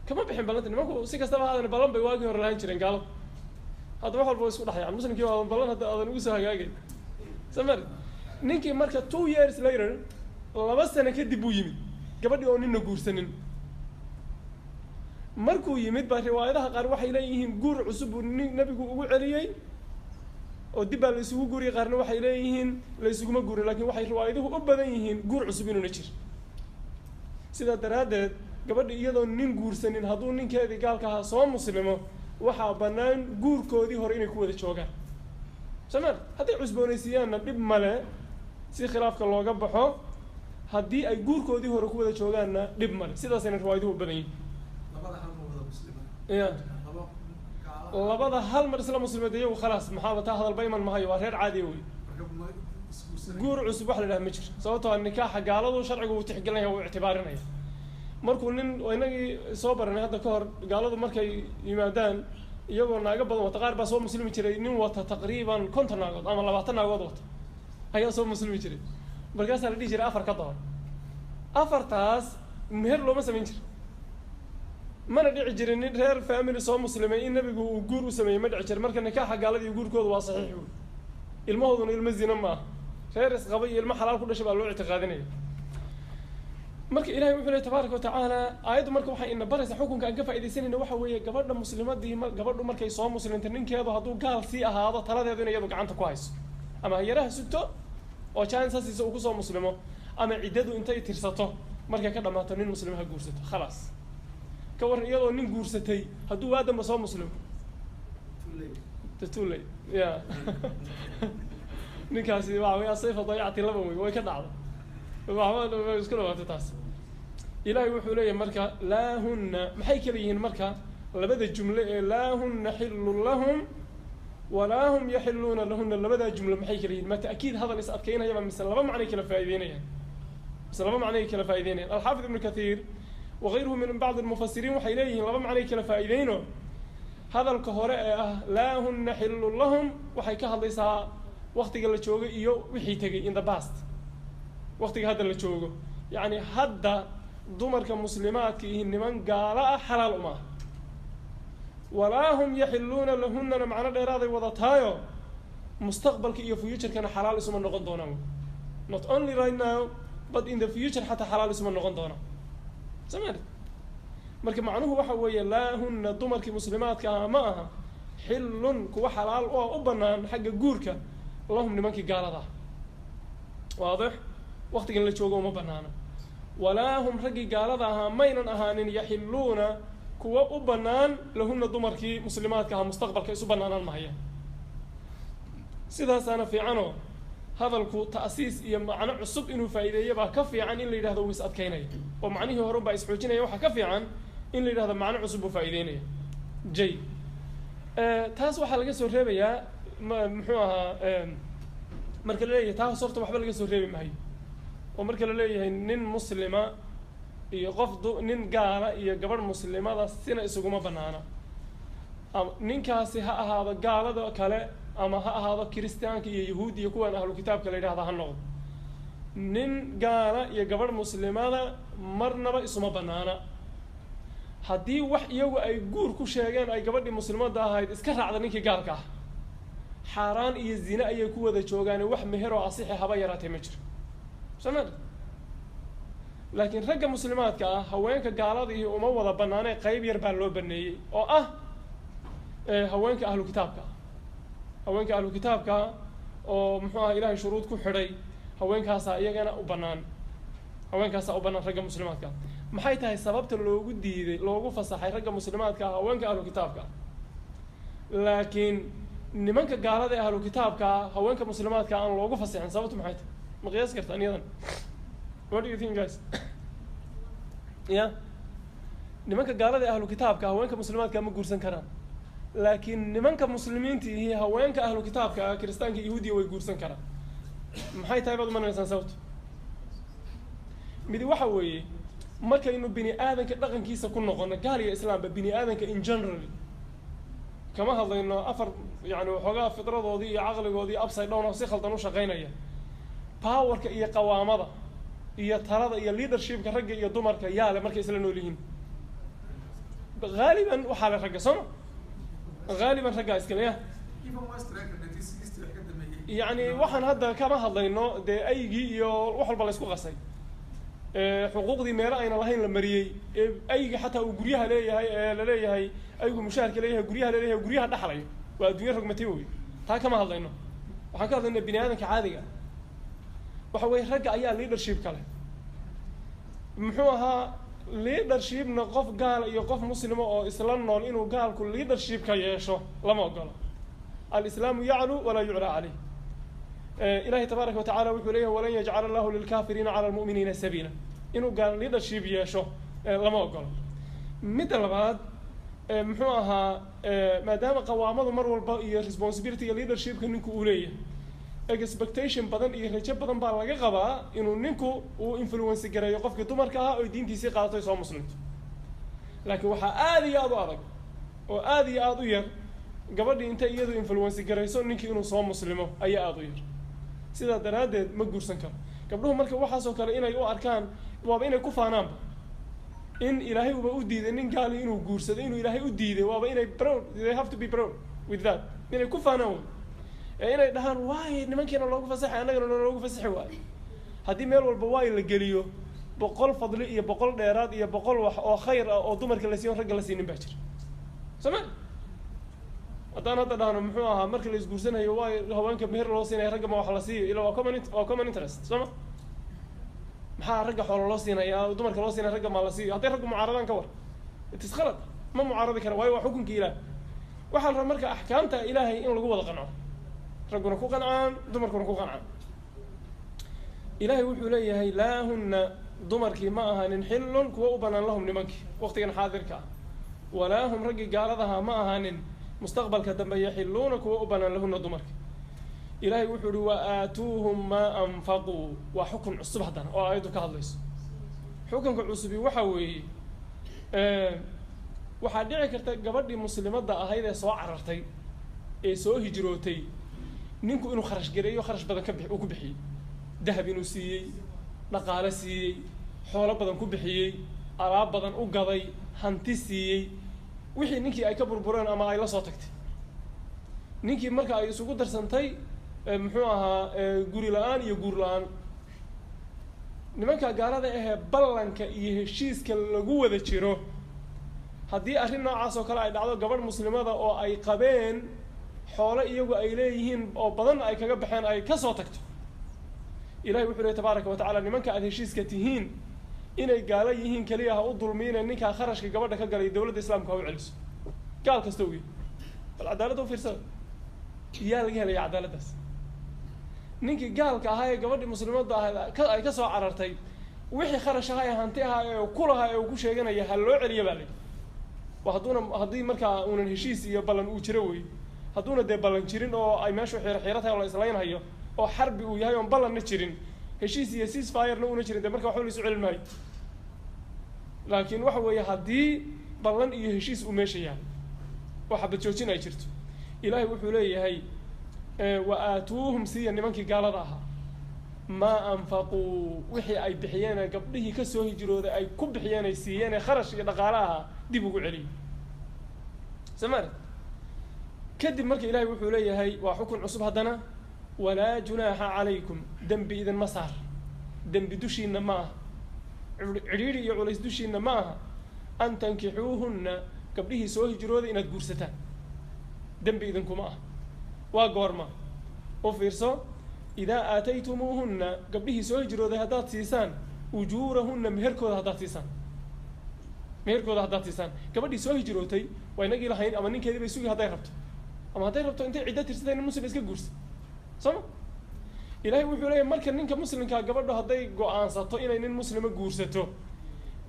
Kama bixin ballanti. Nimanku si kastaba haadana ballan bay waagii hore lahaan jireen gaalada. Hadda wax walba way isku dhexyaan, muslimkii aadan ballan hadda aadan ugu soo hagaagay samari. Ninkii marka 2 years later, 2 sano kadib buu yimid gabadhii oo ninna guursanin. Markuu yimid baa riwaayadaha qaar waxay leeyihiin guur cusub buu nin nebigu ugu celiyey oo dib baa la isugu guuriyey. Qaarna waxay leeyihiin la isuguma guurin, lakin waxay riwaayaduhu u badan yihiin guur cusub inuuna jir. Sidaa daraaddeed gabadha iyadoo nin guursanin hadduu ninkeedii gaalka ahaa soo muslimo, waxaa bannaan guurkoodii hore inay ku wada joogaan somal. Hadday cusboonaysiiyaanna dhib male si khilaafka looga baxo, haddii ay guurkoodii hore ku wada joogaanna dhib male. Sidaasayna riwaayaduhu u badan yihin. Labada hal ma wada muslima? Ya. Laba gaala. Labada hal mar isla muslimeed iyagu khalaas, maxaaba taa hadalba iman mahayo, waa reer caadiya wey. Marka ma isguursanay? Guur cusub wax la idhaha ma jiro, sababtoo ah nikaaxa gaaladu sharcigu wuu tixgelinaya, wuu ictibaarinaya. Markuu nin inagii soo baranay hadda ka hor, gaaladu markay yimaadaan iyagoo naago badan wata, qaar baa soo muslimi jiray nin wata taqriiban 50 naagood ama 20 naagood wata ayaa soo muslimi jiray. Markaasaa la dhihi jiray afar ka door. Afartaas meher looma samayn jiro, mana dhici jirin nin reer family soo muslimay in nebigu uu guur u sameeyey, ma dhici jirin. Marka nikaaxa gaalada iyo guurkooda waa saxiix wey, ilmahooduna ilmo zina ma aha, reer isqaba iyo ilmo xalaal ku dhashay baa loo ictiqaadinaya. Marka ilahay wuxuu ley tabaaraka watacaala, aayaddu marka waxay ina baraysaa, xukunka aan ka faaidaysanayna waxa weeye gabadha muslimadii gabadhu markay soo muslimta, ninkeedu hadduu gaal sii ahaado, taladeedu inay iyadu gacanta ku hayso, ama hayaraha sugto oo chance siisa uu kusoo muslimo, ama ciddadu intay tirsato markay ka dhamaato nin muslima ha guursato, khalaas. Ka warran iyadoo nin guursatay hadduu waa damba soo muslimo? Too late. The too late, ya ninkaasi waxa wey asayfa dayacti laba wey, way ka dhacday, waxba way isku dhawaatay taas. Ilahay wuxuu leeyahay marka laa hunna, maxay kala yihiin marka labada jumle ee laa hunna xillun lahum walaa hum yaxiluuna lahuna? Labadaa jumle maxay kala yihiin? Ma ta'kiid hadal is adkaynayaba mise laba macnay kala faa'ideynayaan? Mise laba macnay kala faa'ideynayaan? Alxaafid Ibnu Kathiir wagayruhu min bacdi almufasiriin waxay leeyihiin laba macnay kala faa'iideyno. Hadalka hore ee ah laa hunna xillun lahum waxay ka hadlaysaa waktiga la joogo iyo wixii tegay, in the past, waktiga hadda la joogo. Yacni hadda dumarka muslimaadka iyo niman gaalo ah xalaal uma ah. Walaa hum yaxiluuna lahunnana macno dheeraaday wadataayo, mustaqbalka iyo future-kana xalaal isuma noqon doonaan. Not only right now but in the future xataa xalaal isuma noqon doonaan somaali. Marka macnuhu waxa weeye laa hunna, dumarkii muslimaadka ahaa ma aha, xillun, kuwa xalaal u ah, u banaan xagga guurka, lahum, nimankii gaalada ah. Waadix, waktigan la joogo uma banaana. Walaa hum, raggii gaalada ahaa maynan ahaanin, yaxiluuna, kuwa u bannaan, lahunna, dumarkii muslimaadka ahaa, mustaqbalka isu banaanaan mahayaan. Sidaasaana fiicanoo hadalku ta'siis iyo macno cusub inuu faa'iideeyo baa ka fiican in la yidhahdo wuu is adkaynaya oo macnihii hore baa isxoojinaya. Waxaa ka fiican in la yidhahdo macno cusub buu faa'iideynaya. Jay, taas waxaa laga soo reebayaa muxuu ahaa, marka la leeyahay taas horta waxba laga soo reebi maayo, oo marka la leeyahay nin muslima iyo qof nin gaala iyo gabadh muslimada sina isuguma banaana, ninkaasi ha ahaado gaalada kale ama ha ahaado kiristaanka iyo yahuud iyo kuwan ahlu kitaabka la yidhahda ha noqdo, nin gaala iyo gabadh muslimada marnaba isuma banaana. Haddii wax iyagu ay guur ku sheegeen ay gabadhii muslimadda ahayd iska raacda ninkii gaalka ah, xaaraan iyo zine ayay ku wada joogaane, wax meheroo asixi haba yaraatee ma jiro soo ma. Laakiin ragga muslimaadka ah haweenka gaalada iyo uma wada banaanee, qayb yar baa loo baneeyey oo ah haweenka ahlu kitaabka ah, haweenka ahlu kitaabka oo muxuu aha Ilahay shuruud ku xidhay, haweenkaasaa iyagana u banaan, haweenkaasaa u banaan ragga muslimaadka. Maxay tahay sababta loogu diiday, loogu fasaxay ragga muslimaadka ah haweenka ahlu kitaabka ah, laakiin nimanka gaalada ee ahlu kitaabka ah haweenka muslimaadka aan loogu fasixin? Sababtu maxay tahay? Ma qiyaasi kartaan iyadan? What do you think, guys? Ya, nimanka gaalada ee ahlu kitaabka haweenka muslimaadka ma guursan karaan, laakiin nimanka muslimiinta ihi haweenka ahlu kitaabka ah, kiristaanka, yahuudiya, way guursan karaan. Maxay tahay baad umanaysaan sababtu? Midi waxa weeye, markaynu bini aadanka dhaqankiisa ku noqono, gaal iyo islaamba, bini aadanka in generally kama hadlayno, afar yani waxoogaa fidradoodii iyo caqligoodii upside down oo si khaldan u shaqaynaya, powerka iyo qawaamada iyo talada iyo leadershipka ragga iyo dumarka yaa le markay isla nool yihiin? Haaliban waxaa le ragga, sooma? Haaliban raggaa iskale ya. Even Western 1960 wax ka dambeeyey. Yacni waxaan hadda kama hadlayno dee aygii iyo wax walba la isku qasay, xuquuqdii meelo ayna lahayn la mariyey, ee ayga xataa uu guryaha leeyahay, ee laleeyahay aygu mushaharka leeyahay, guryaha leeyahay, guryaha dhaxlayo, waa adduunyo rogmatay wey. Taa kama hadlayno. Waxaan ka hadlaynaa bini aadamka caadiga. Waxa weye, ragga ayaa leadership kale. Muxuu ahaa leadershipna? Qof gaala iyo qof muslima oo isla nool inuu gaalku leadershipka yeesho lama ogola. الإسلام يعلو ولا يعلى عليه. Ilahi tabaaraka watacala wuxuu leeyahay: ولن يجعل الله للكافرين على المؤمنين سبيلا. Inuu gaal leadership yeesho lama ogolo. Midda labaad, muxuu ahaa, maadaama qawaamadu mar walba iyo responsibility iyo leadershipka ninku uu leeyahay, expectation badan iyo rajo badan baa laga qabaa inuu ninku uu influence gareeyo qofkii dumarka ahaa oy diintiisii qaadato, ay soo muslimto. Laakiin waxaa aada iyo aada u adag oo aada iyo aada u yar gabadhii intay iyadu influence garayso ninkii inuu soo muslimo ayaa aada u yar. Sidaa daraaddeed ma guursan karo. Gabdhuhu marka waxaasoo kale inay u arkaan waaba inay ku faanaanba in Ilaahay uba u diiday nin gaali inuu guursado, inuu Ilaahay u diiday waaba inay proud, they have to be proud with that, inay ku faanaan wey, ee inay dhahaan waay nimankiina loogu fasaxay, annagana loogu fasaxi waayo. Haddii meel walba waay la geliyo, 100 fadli iyo 100 dheeraad iyo 100 wax oo khayr ah oo dumarka la siiyo ragga la siinin baa jira, soo ma? Haddaan hadda dhahno, muxuu ahaa, marka la isguursanayo waay haweenka meher loo siinaya, ragga ma wax la siiyo? Ila waa common interest, soo ma? Maxaa ragga xoolo loo siinaya, dumarka loo siinaya, ragga maa la siiyo? Hadday raggu mucaaradaan ka war, it is khalad. Ma mucaaradi kara, waayo waa xukunka Ilaah. Waxaa la rabaa marka axkaamta Ilaahay in lagu wada qanco, ragguna ku qancaan, dumarkuna ku qancaan. Ilaahay wuxuu leeyahay: لا هن, dumarkii ma ahaanin, حل, kuwa u banaan, لهم, nimankii, waqtigan xaadirka ah, ولا هم, raggii gaaladaha ma ahaanin, mustaqbalka dambe, يحلون, kuwa u banaan, لهن, dumarka. Ilaahay wuxuu uhi: وآتوهم ما أنفقوا. Waa xukun cusub haddana oo aayaddu ka hadlayso. Xukunka cusubi waxa weeye, waxaa dhici karta gabadhii muslimadda ahayd ee soo carartay ee soo hijrootay ninku inuu kharash gareeyo, kharash badan ka bi uu ku bixiyey, dahab inuu siiyey, dhaqaale siiyey, xoolo badan ku bixiyey, alaab badan u gaday, hanti siiyey, wixii ninkii ay ka burbureen ama ay la soo tagtay ninkii marka ay isugu darsantay, muxuu ahaa, guri la-aan iyo guur la-aan. Nimanka gaalada ahee ballanka iyo heshiiska lagu wada jiro, haddii arrin noocaas oo kale ay dhacdo, gabadh muslimada oo ay qabeen, xoolo iyagu ay leeyihiin oo badan ay kaga baxeen ay ka soo tagto, Ilahay wuxuu lehy tabaaraka wa tacala: nimanka aad heshiiska tihiin, inay gaalo yihiin keliya ha u dulmiine, ninkaa kharashka gabadha ka galay dowladda Islaamka ha u celiso, gaal kasta uyi. Bal cadaaladda u fiirsada. Yaa laga helaya cadaaladdaas? Ninkii gaalka ahaa ee gabadhii muslimadda ahayd ka ay ka soo carartay, wixii kharash ahaa ee hanti ahaa ee ku lahaa ee uu ku sheeganaya ha loo celiya baa la yidhi. Waa hadduuna, haddii markaa uunan heshiis iyo ballan uu jiro wey. Hadduuna dee ballan jirin oo ay meeshu xiiro xiiro tahay oo la islaynhayo oo xarbi uu yahay oon ballanna jirin, heshiis iyo ceasefirena una jirin, dee marka waxba la isu celin maayo. Laakiin waxa weeye, haddii ballan iyo heshiis uu meesha yahay oo xabad joojin ay jirto, Ilaahay wuxuu leeyahay: وآتوهم, siiya nimankii gaalada ahaa, ما أنفقوا, wixii ay bixiyeen ee gabdhihii kasoo hijrooday ay ku bixiyeen, ay siiyeen ee kharash iyo dhaqaale ahaa, dib ugu celiyay somaali. Kadib marka Ilahay wuxuu leeyahay, waa xukun cusub haddana: ولا جناح عليكم, dembi idinma saar, dembi dushiina ma aha, cidhiidhi iyo culays dushiina ma aha, أن تنكحوهن, gabdhihii soo hijrooday inaad guursataan dembi idinkuma ah. Waa goorma? U fiirso: إذا آتيتموهن, gabdhihii soo hijrooday haddaad siisaan, أجورهن, meherkooda haddaad siisaan. Meherkooda haddaad siisaan, gabadhii soo hijrootay waa inagii lahayn, ama ninkeedii bay sugi hadday rabto, ama hadday rabto intay ciddo tirsatay nin muslim iska guursa, soo ma? Ilaahay wuxuu leeyahy marka ninka muslimkaa gabadho hadday go-aansato inay nin muslima guursato,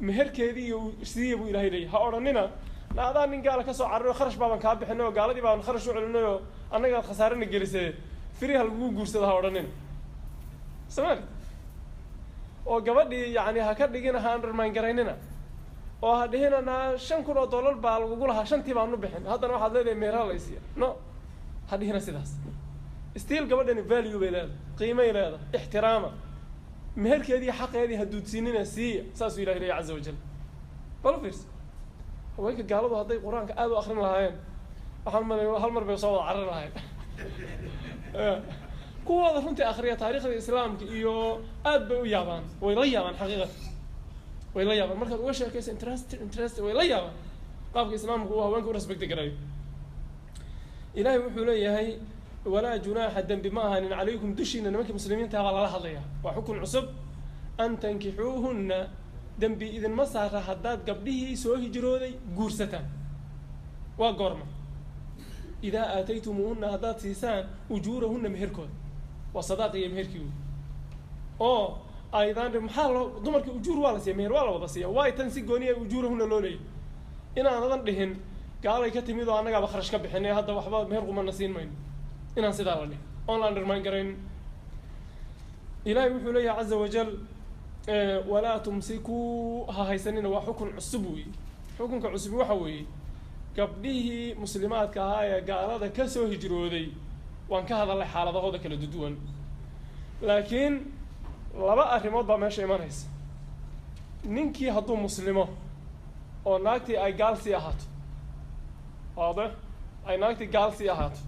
meherkeedii iyo siiya buu Ilahay leeyahy. Ha odhanina na adaa nin gaala kasoo cararo, kharash baaban kaa bixinay oo gaaladii baan kharash u celinay oo annagaad khasaarana gelisee, free ha lagugu guursado ha odhanina, somaali oo gabadhii yani ha ka dhigina, ha undermine garaynina oo ha dhihina naa $5,000 baa lagugu lahaa, shantii baan u bixin, haddana waxaad leedahay meherha la isiiya. No, ha dhihina sidaas. Still gabadhani value bay leedahay, qiimay leedahay, ixtiraama, meherkeedii xaqeedii ha duudsiinina, siiya. Saasuu Ilahi leeyahy caza wajal. Bal fiirsa, haweenka gaaladu hadday Qur-aanka aada u akrin lahaayeen, waxaan malay hal mar bay soo wada carari lahayen. Kuwooda runtii akriya taariikhda islaamka iyo aad bay u yaabaan, way la yaabaan, xaqiiqatan way la yaabaan. Markaad uga sheekayso interest way la yaabaan qaabka islaamku uu haweenka u respect garayo. Ilahay wuxuu leeyahay walaa junaaxa, dembi ma ahanin, calaykum dushiina, nimankii muslimiinta baa lala hadlaya, waa xukun cusub, an tankixuuhunna, dembi idinma saara haddaad gabdhihii soo hijrooday guursataan. Waa goorma? Idaa aataytumuuhunna, haddaad siisaan, ujuurahunna, meherkooda, waa sadaaq iyo meherkii wey. Oo aydaan maxaa loo dumarka ujuur waa la siiya, meher waa la wada siiya, waay tan si gooniya ujuurahunna loo leeyahy? Inaanadan dhihin gaalay ka timid oo annagaaba kharash ka bixinay, hadda waxba meher qumana siin mayno, inaan sidaa la dhihin oon la undermine garaynin. Ilahay wuxuu leeyahay caza wajal walaa tumsikuu, ha haysanina. Waa xukun cusub weeye. Xukunka cusub waxa weeye gabdhihii muslimaadka ahaa ee gaalada ka soo hijrooday waan ka hadalnay xaaladahooda kala duduwan, laakiin laba arrimood baa meesha imanaysa. Ninkii hadduu muslimo oo naagtii ay gaal sii ahaato, waadix, ay naagtii gaal sii ahaato,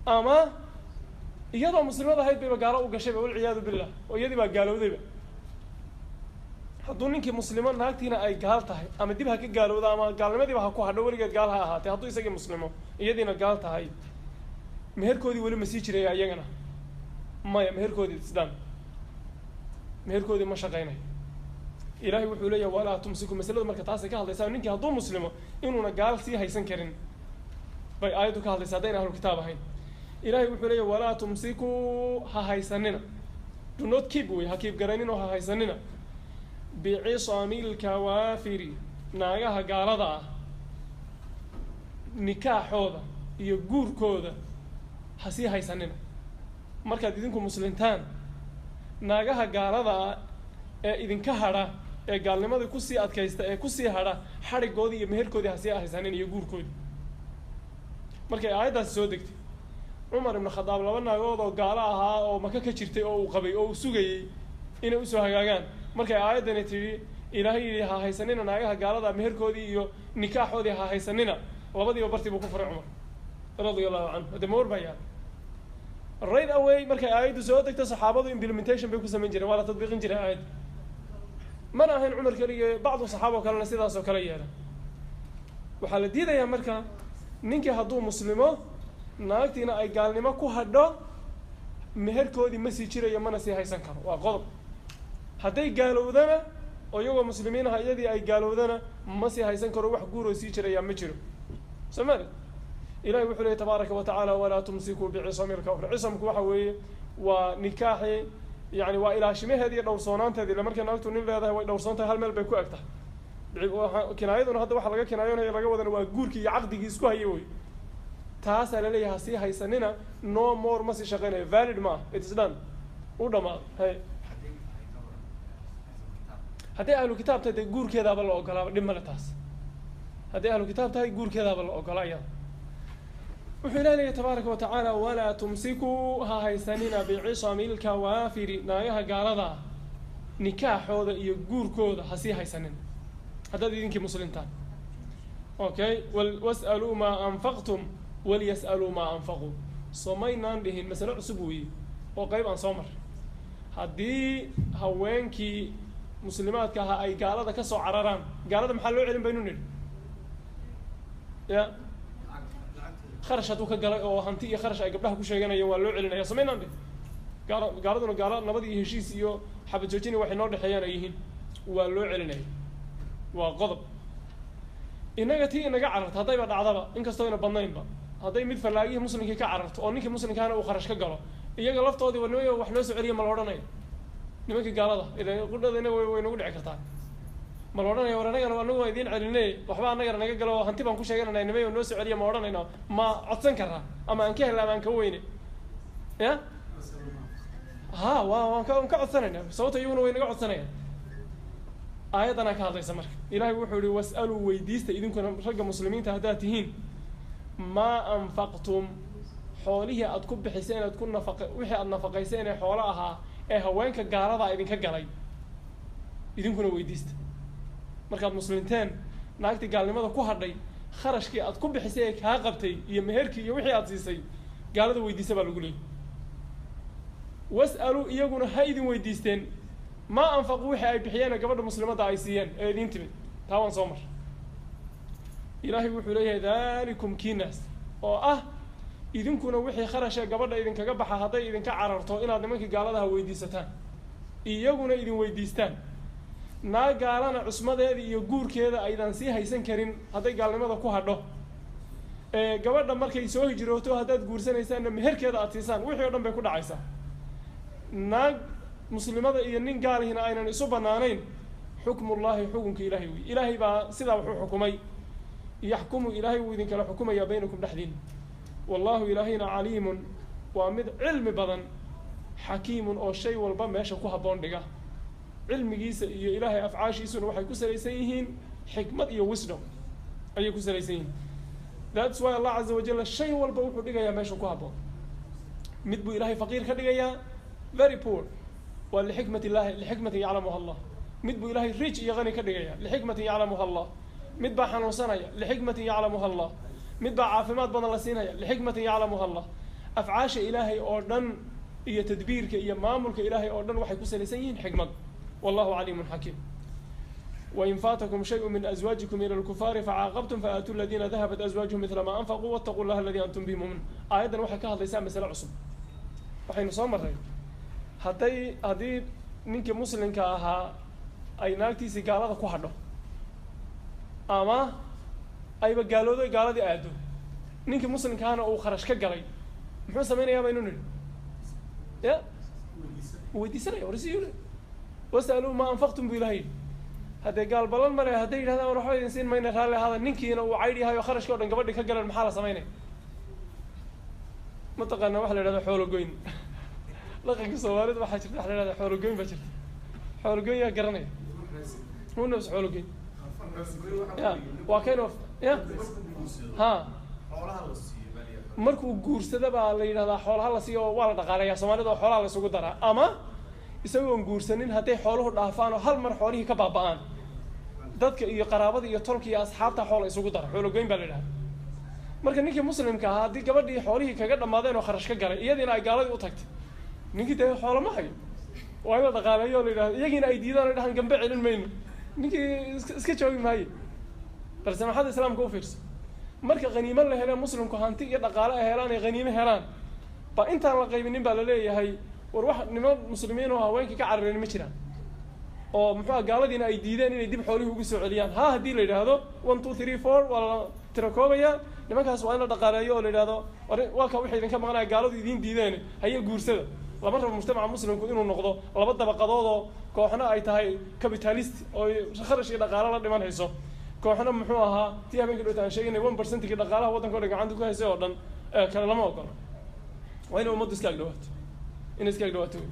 ama iyadoo muslimad ahayd bayba gaalo u gashayba, walciyaadu billah, oo iyadii baa gaalowdayba. Hadduu ninkii muslimo naagtiina ay gaal tahay, ama dib ha ka gaalowda ama gaalnimadiiba ha ku hadho, weligeed gaal ha ahaatee, hadduu isagii muslimo iyadiina gaal tahay, meherkoodii weli ma sii jiraya iyagana? Maya, meherkoodii isdhaan, meherkoodii ma shaqaynayo. Ilahay wuxuu leeyahay walaa tumsiku. Masaladu marka taasay ka hadlaysaa, ninkii hadduu muslimo inuuna gaal sii haysan karin bay aayaddu ka hadlaysaa, haddayna ahlu kitaab ahayn. Ilahay wuxuu leeyahy walaa tumsikuu, ha haysanina, do not keep wey, ha keep garaynin oo ha haysanina, bicisami lkawaafiri, naagaha gaalada ah nikaaxooda iyo guurkooda ha sii haysanina. Markaad idinku muslimtaan, naagaha gaalada ah ee idinka hadha ee gaalnimadii kusii adkaysta ee kusii hadha, xadhigoodii iyo meherkoodii ha sii haysanin iyo guurkoodii. Markay aayaddaasi soo degtay, Cumar ibnu Khadaab laba naagood oo gaalo ahaa oo Maka ka jirtay oo uu qabay oo uu sugayey inay usoo hagaagaan, markay aayaddani tidhi, Ilaahay yidhi ha haysanina naagaha gaalada meherkoodii iyo nikaaxoodii ha haysanina, labadiiba bartii buu ku furay Cumar radia allahu canhu. Hadde ma war baa yaala? Right away markay aayaddu soo degto, saxaabadu implementation bay ku samayn jireen, waa la tadbiiqin jiray aayadda. Mana ahayn Cumar keligee, bacdu saxaaba oo kalena sidaas oo kale yeela. Waxaa la diidayaa marka ninkii hadduu muslimo naagtiina ay gaalnimo ku hadho, meherkoodii ma sii jirayo, mana sii haysan karo, waa qodob. Hadday gaalowdana oo iyagoo muslimiin aha iyadii ay gaalowdana, ma sii haysan karo, wax guuroo sii jirayaa ma jiro, soo maali? Ilahi wuxuu leeyay tabaaraka wa tacaala walaa tumsikuu bicisami lkafr. Cisamku waxa weeye waa nikaaxii, yani waa ilaashimaheedi iyo dhowrsoonaanteedi. Ila markay naagtu nin leedahay way dhowrsoon tahay, hal meel bay ku eg tahay. Kinaayaduna hadda waxa laga kinaayoonaya laga wadana waa guurkii iyo caqdigii isku hayay wey. Taasaa laleeyahay ha sii haysanina, no more, ma sii shaqeynayo, valid ma ah, it is done, u dhamaaday. Hay, hadday ahlu kitaab tahay dee guurkeedaaba la ogolaaba, dhib male taas. Hadday ahlu kitaab tahay guurkeedaaba la ogolaa iyada. Wuxuu Ilahi leeyahy tabaaraka wa tacaala walaa tumsikuu, ha haysanina, bicisami lkawaafiri, naagaha gaalada ah nikaaxooda iyo guurkooda ha sii haysanina haddaad idinkii muslimtaan. Okay, was'aluu maa anfaqtum waliyas'aluu maa anfaquu. Soo maynaan dhihin masale cusub weeye oo qayb aan soo marray? Haddii haweenkii muslimaadka ahaa ay gaalada ka soo cararaan, gaalada maxaa loo celin baynu nidhi? Ya kharash hadduu ka galay oo hanti iyo kharash ay gabdhaha ku sheeganayeen, waa loo celinaya, soo maynaan dhihin? Gaala gaaladuna gaala nabad iyo heshiis iyo xabad joojini waxay noo dhexeeyaan ay yihiin, waa loo celinaya. Waa qodob. Innaga tii inaga cararto haddayba dhacdaba, inkastoo ina badnaynba, hadday mid fallaagihii muslimkii ka cararto oo ninkii muslimkaana uu kharash ka galo, iyaga laftoodii war nimayo wax noo soo celiya ma la odhanayo? Nimankii gaalada idan qudhada inaga way nagu dhici kartaa. Ma la odhanayo war anagana anagu waa idiin celinay, waxba annagana naga galo oo hanti baan ku sheegananaa, nimayo noo soo celiya ma odhanayno? Ma codsan karaa ama aan ka helna ama aan ka weyne? Ya ha wa waan ka waan ka codsanayna, sababta iyaguna way naga codsanayaan. Aayaddanaa ka hadlaysa. Marka Ilahay wuxuu yihi: was'aluu, weydiista idinkuna ragga muslimiinta haddaad tihiin, maa anfaqtum, xoolihii aad ku bixiseen, aad ku nafaqa, wixii aad nafaqayseen ee xoolo ahaa ee haweenka gaaladaa idinka galay, idinkuna weydiista. Markaad muslimteen naagtii gaalnimada ku hadhay, kharashkii aad ku bixisay ee kaa qabtay iyo meherkii iyo wixii aad siisay gaalada weydiista baa lagu leeyay. Was'aluu, iyaguna ha idin weydiisteen, maa anfaquu, wixii ay bixiyeen ee gabadha muslimadda ay siiyeen ee idiin timid. Taa waan soo mar. Ilaahay wuxuu leeyahay: dhalikum, kiinaas oo ah idinkuna wixii kharashee gabadha idinkaga baxa hadday idinka cararto inaad nimankii gaaladaha weydiisataan, iyaguna idin weydiistaan, naag gaalana cusmadeeda iyo guurkeeda aydan sii haysan karin hadday gaalnimada ku hadho, ee gabadha markay soo hijrooto haddaad guursanaysaanna meherkeeda aad siisaan, wixii o dhan bay ku dhacaysaa. Naag muslimada iyo nin gaalihina aynan isu banaanayn. Xukmullaahi, xukunka Ilaahay wey. Ilaahay baa sidaa wuxuu xukumay. Yaxkumu, Ilaahay wuu idinkala xukumayaa, baynakum, dhexdiina. Wallahu, Ilaahayna, caliimun, waa mid cilmi badan, xakiimun, oo shay walba meesha ku habboon dhiga. Cilmigiisa iyo Ilaahay afcaashiisuna waxay ku salaysan yihiin xikmad iyo wisdom ayay ku salaysan yihiin. That's why Allah caza wajal shay walba wuxuu dhigayaa meesha ku habboon. Mid buu Ilaahay faqiir ka dhigayaa, very poor, waa lixikmat illahi, lixikmatin yaclamuha Allah. Mid buu Ilaahay rich iyo qani ka dhigaya, lixikmatin yaclamuha Allah. Mid baa xanuunsanaya, lixikmatin yaclamuha Allah. Mid baa caafimaad badan la siinaya, lixikmatin yaclamuha Allah. Afcaasha Ilaahay oo dhan iyo tadbiirka iyo maamulka Ilaahay oo dhan waxay ku salaysan yihiin xikmad. Wallahu caliimun xakiim. Wain faatakum shayءu min azwaajikum ila lkufaari facaaqabtum faaatuu aladiina dahabat azwaajuhum midla ma anfaquu wattaquu llaha aladi antum bihi mu'minuun. Aayaddan waxay ka hadlaysaa masale cusub. Waxaynu soo marray haddii ninkii muslimka ahaa ay naagtiisii gaalada ku hadho ama ayba gaaloodo, gaaladii aado, ninkii muslimkaana uu kharash ka galay, muxuu samaynayaa baynu nidhi? Ya wuu weydiisanaya. Warsiyu wasaluu maa anfaqtum buu Ilahay yidhi. Haddee gaal ballan male, hadday yidhahdaan war waxba idin siin mayna, raalli ahaada, ninkiina uu caydh yahay oo kharashkii o dhan gabadhii ka galeen, maxaa la samaynaya? Mataqaanaa waxa la yidhahda xoolo goyn? Dhaqanka Soomaalida waxaa jirta waxa la yidhahda xoolo goyn baa jirta. Xoolo goyn yaa garanaya? Who knows xoolo goyn? Ya waa kind of ya ha markuu guursada baa la yidhahdaa xoolaha la siiyo oo waa la dhaqaaleeyaa Soomaalida oo xoolaha la isugu daraa. Ama isagoon guursanin hadday xooluhu dhaafaan oo hal mar xoolihii ka baaba'aan, dadka iyo qaraabada iyo tolka iyo asxaabta xoola isugu dara, xoolo goyn baa la yidhahdaa. Marka ninkii muslimka ahaa haddii gabadhii xoolihii kaga dhammaadeen oo kharash ka galay, iyadiina ay gaaladii u tagtay, ninkii dee xoolo ma hayo, waa in la dhaqaaleeyo oo la yidhahdo, iyagiina ay diidaan oo dhahaan gambe celin mayno, ninkii iska joogi maayo. Balse maxaad islaamka u fiirso, marka khaniimo la hele, muslimku hanti iyo dhaqaale ay helaan, ay khaniimo helaan, ba intaan la qaybinin baa laleeyahay war wax niman muslimiin oo haweenkii ka cararin ma jiraan oo muxuu ah gaaladiina ay diideen inay dib xoolihii ugu soo celiyaan? Ha, haddii la yidhaahdo one, two, three, four, waa la tirakoobaya. Nimankaas waa in la dhaqaaleeyo oo la yidhahdo war waa ka wixii idinka maqnaya gaaladu idiin diideen, haye guursada. Lama rabo mujtamaca muslimku inuu noqdo laba dabaqadood oo kooxna ay tahay capitalist oo kharash iyo dhaqaale la dhiman hayso, kooxna muxuu ahaa tii habeenka dhowta aan sheeganay 1%kii dhaqaalaha waddanka o dhan gacanta ku haysay oo dhan kale. Lama ogolo. Waa inay ummaddu iska agdhawaato, inay iska agdhawaato wey.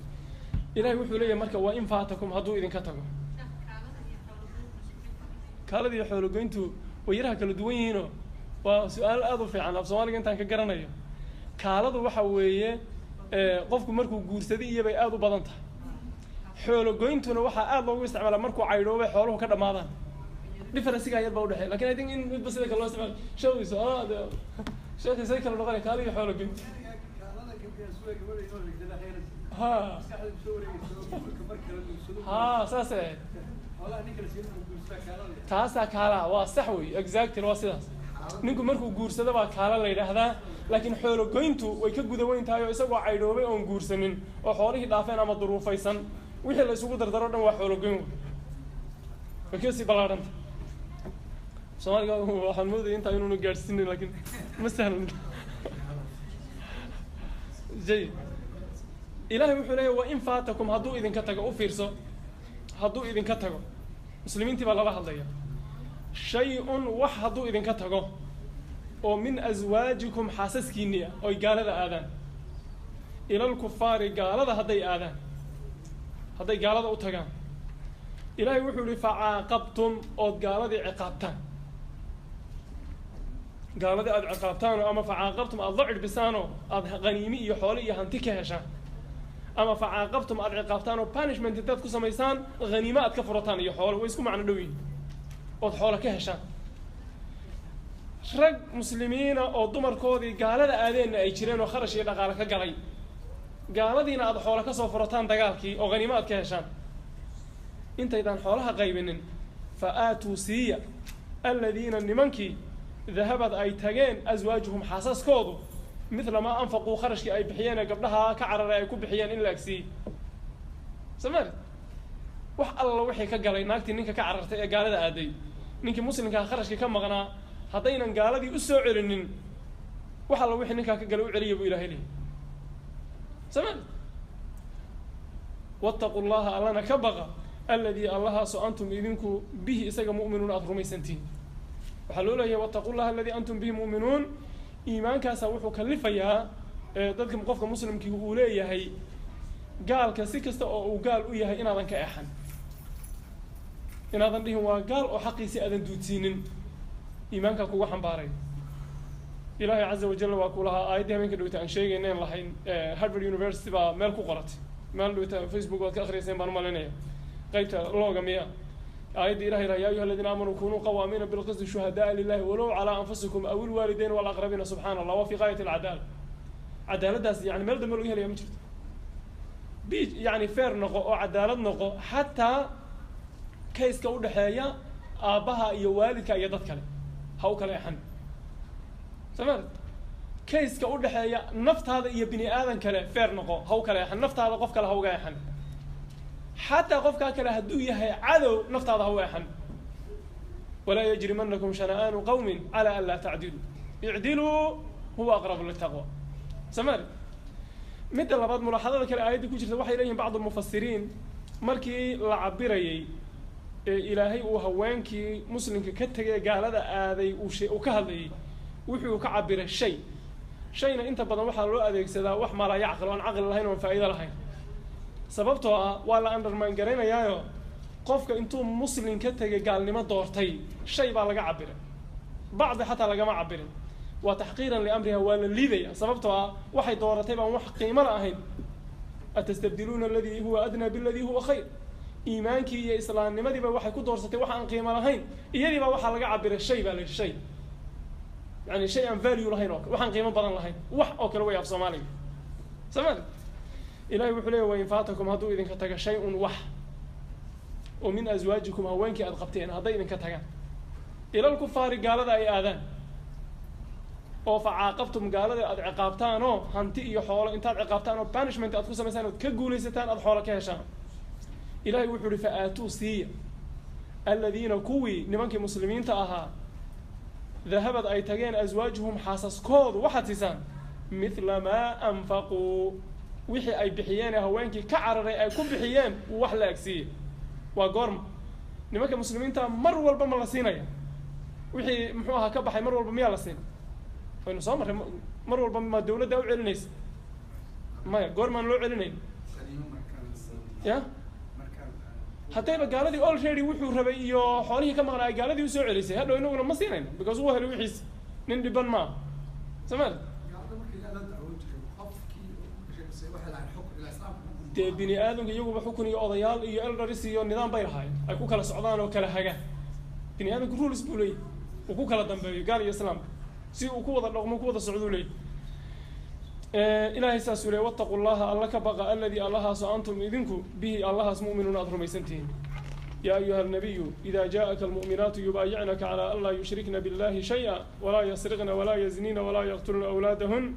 Ilahay wuxuu leeyahay marka: wa in faatakum, hadduu idinka tago. Kaalada iyo xoologoyntu way yaraha kala duwan yihiinoo waa su-aal aada u fiican. Af Soomaaliga intaan ka garanayo, kaaladu waxa weeye qofku markuu guursaday iyobay aada u badan tahay. Xoologoyntuna waxaa aada loogu isticmaalaa markuu caydhoobay, xooluhu ka dhamaadaan. Differencega yar baa udhexeeya, lakin I think in midba sida kale loo isticmaalo. Sheekhiisu de sheekhi say kala noqonaya kaala iyo xoologoyntu? Ha, saasay ahayd. Taasaa kaalaa, waa sax wey, exactly, waa sidaas. Ninku markuu guursado baa kaala la yidhaahdaa, laakiin xoologoyntu way ka guda weyn tahay oo isagoo caydhoobay oon guursanin oo xoolihii dhaafeen ama duruufaysan, wixii la isugu dardaro dhan waa xoologoyn wey, way kasii ballaadhanta. Soomaaliga waxaan moodaya intaa inuuna gaadhsiinin, laakiin ma sahlan. Jayid, Ilaahay wuxuu leeyahy wain faatakum, hadduu idinka tago, u fiirso, hadduu idinka tago, muslimiintii baa lala hadlaya, shay-un wax hadduu idinka tago oo min aswaajikum xaasaskiinni ah, oy gaalada aadaan, ilalkufaari, gaalada hadday aadaan, hadday gaalada u tagaan, Ilaahay wuxuu yihi facaaqabtum, ood gaaladii ciqaabtaan, gaaladii aada ciqaabtaanoo, ama facaaqabtum aada la cidhbisaanoo aada qaniimi iyo xoole iyo hanti ka heshaan, ama facaaqabtum aada ciqaabtaan oo punishment intaad ku samaysaan haniimo aad ka furataan iyo xoolo, way isku macno dhow yihin, ood xoolo ka heshaan. Rag muslimiina oo dumarkoodii gaalada aadeenna ay jireen oo kharash iyo dhaqaale ka galay, gaaladiina aada xoolo kasoo furataan dagaalkii oo haniimo aad ka heshaan, intaydaan xoolaha qaybinin, fa aatuu siiya aladiina nimankii dahabad ay tageen aswaajuhum xaasaskoodu mithla maa anfaquu, kharashkii ay bixiyeen ee gabdhaha ka cararay ay ku bixiyeen in la agsiiyey. Somaali wax alla wixii ka galay naagtii ninka ka carartay ee gaalada aaday, ninkii muslimkaa kharashkii ka maqnaa, haddaynan gaaladii u soo celinin, wax alla wixii ninkaa ka galay u celiya buu Ilahay leeyay. Somaali wattaquu llaha, allana ka baqa, aladii allahaasoo antum idinku bihi isaga mu'minuun aada rumaysantihiin. Waxaa loo leeyahay wattaqu llaha aladii antum bihi mu'minuun, iimaankaasa wuxuu kalifayaa dadka qofka muslimkii uu leeyahay gaalka si kasta oo uu gaal u yahay inaadan ka exan, inaadan dhihin waa gaal oo xaqiisi aadan duudsiinin, iimaankaa kuga xambaaray. Ilaahay caza wajal waa ku lahaa aayaddii habeenka dhowta aan sheegayna en lahayn, Harvard University baa meel ku qoratay meel dhowta, Facebook waad ka akhriyayseen baan umalaynaya, qaybta looga miya, aayadda Ilahay laha ya ayuha aladiina aamanuu kunuu qawaamiina bilqisti shuhada'a lilahi walow calaa anfusikum aw ilwaalidayn walaqrabiina. Subxana allah, waa fi gaayat alcadaala. Cadaaladdaas yani meel dambe laga helaya ma jirto. B yani fair noqo oo cadaalad noqo, xataa kayska udhexeeya aabbaha iyo waalidka iyo dad kale ha u kala exan. Sooma kayska udhexeeya naftaada iyo bini aadan kale fair noqo, ha u kala exan, naftaada qof kale ha uga exan, xataa qofkaa kale hadduu yahay cadow naftaada ha u exan. Walaa yajrimanakum shana'aanu qawmin cala an laa tacdiluu icdiluu huwa aqrabu litaqwa. Somaali midda labaad, mulaaxadada kale aayadda ku jirta, waxay leeyihin bacdu lmufasiriin, markii la cabirayey ee Ilaahay uu haweenkii muslimka ka tegay gaalada aaday uu ka hadlayay, wuxuu ka cabiray shay. Shayna inta badan waxaa loo adeegsadaa wax maalaa yacqil, oon caqli lahayn, oon faa'iido lahayn, sababtoo ah waa la undermine garaynayaayo qofka intuu muslim ka tegay gaalnimo doortay shay baa laga cabiray, bacdi xataa lagama cabirin, waa taxqiiran liamriha, waa la liidaya, sababtoo ah waxay dooratay baan wax qiimo la ahayn. Atastabdiluuna aladii huwa adnaa biladii huwa khayr, iimaankii iyo islaamnimadiiba waxay ku doorsatay wax aan qiimo lahayn, iyadii baa waxaa laga cabiray shay baa la yidhi, shay yani shay aan value lahayn oo kale, waxaan qiimo badan lahayn, wax oo kale way af Soomaaliga. Somaali Ilahay wuxuu leeyahy wain faatakum, hadduu idinka taga, shay-un wax oo min aswaajikum haweenkii aad qabteen hadday idinka tagaan, ilal kufaari gaalada ay aadaan, oo facaaqabtum gaalada aada ciqaabtaan oo hanti iyo xoolo intaad ciqaabtaan oo punishment aad ku samaysaan ood ka guulaysataan aada xoolo ka heshaan, Ilahay wuxuu uhi fa aatuu siiya aladiina kuwii nimankii muslimiinta ahaa dahabad ay tageen aswaajuhum xaasaskoodu, waxaad siisaan mithla maa anfaquu, wixii ay bixiyeen ee haweenkii ka cararay ay ku bixiyeen wax la agsiiyey. Waa goorma nimanka muslimiinta mar walba ma la siinaya wixii muxuu ahaa ka baxay? Mar walba miyaa la siin? Waynu soo marray, mar walba ma dawladda u celinaysa? Maya, goormaan loo celinayn ya haddayba gaaladii already wuxuu rabay iyo xoolihii ka maqnaa ay gaaladii usoo celisay, hadhow inaguna ma siinayno, because wuu helay wixiis, nin dhiban maaha. Somaali dee bini aadamka iyaguba xukun iyo odayaal iyo elders iyo nidaam bay lahaayeen ay ku kala socdaan oo kala hagaan. Bini aadamku rules buu leeyahy uu ku kala dambeeyo, gaal iyo islaamka si uu ku wada dhaqmo ku wada socduu leeyahy. Ilahay saasuu leey wattaqu llaha, alla ka baqa, aladii allahaasoo antum idinku bihi allahaas mu'minuuna aada rumaysantihiin. Ya ayuha alnabiyu ida jaءaka almu'minaatu yubaayicnaka calى an laa yushrikna biاllahi shayئa walaa yasriqna walaa yaznina walaa yaqtulna awlaadahun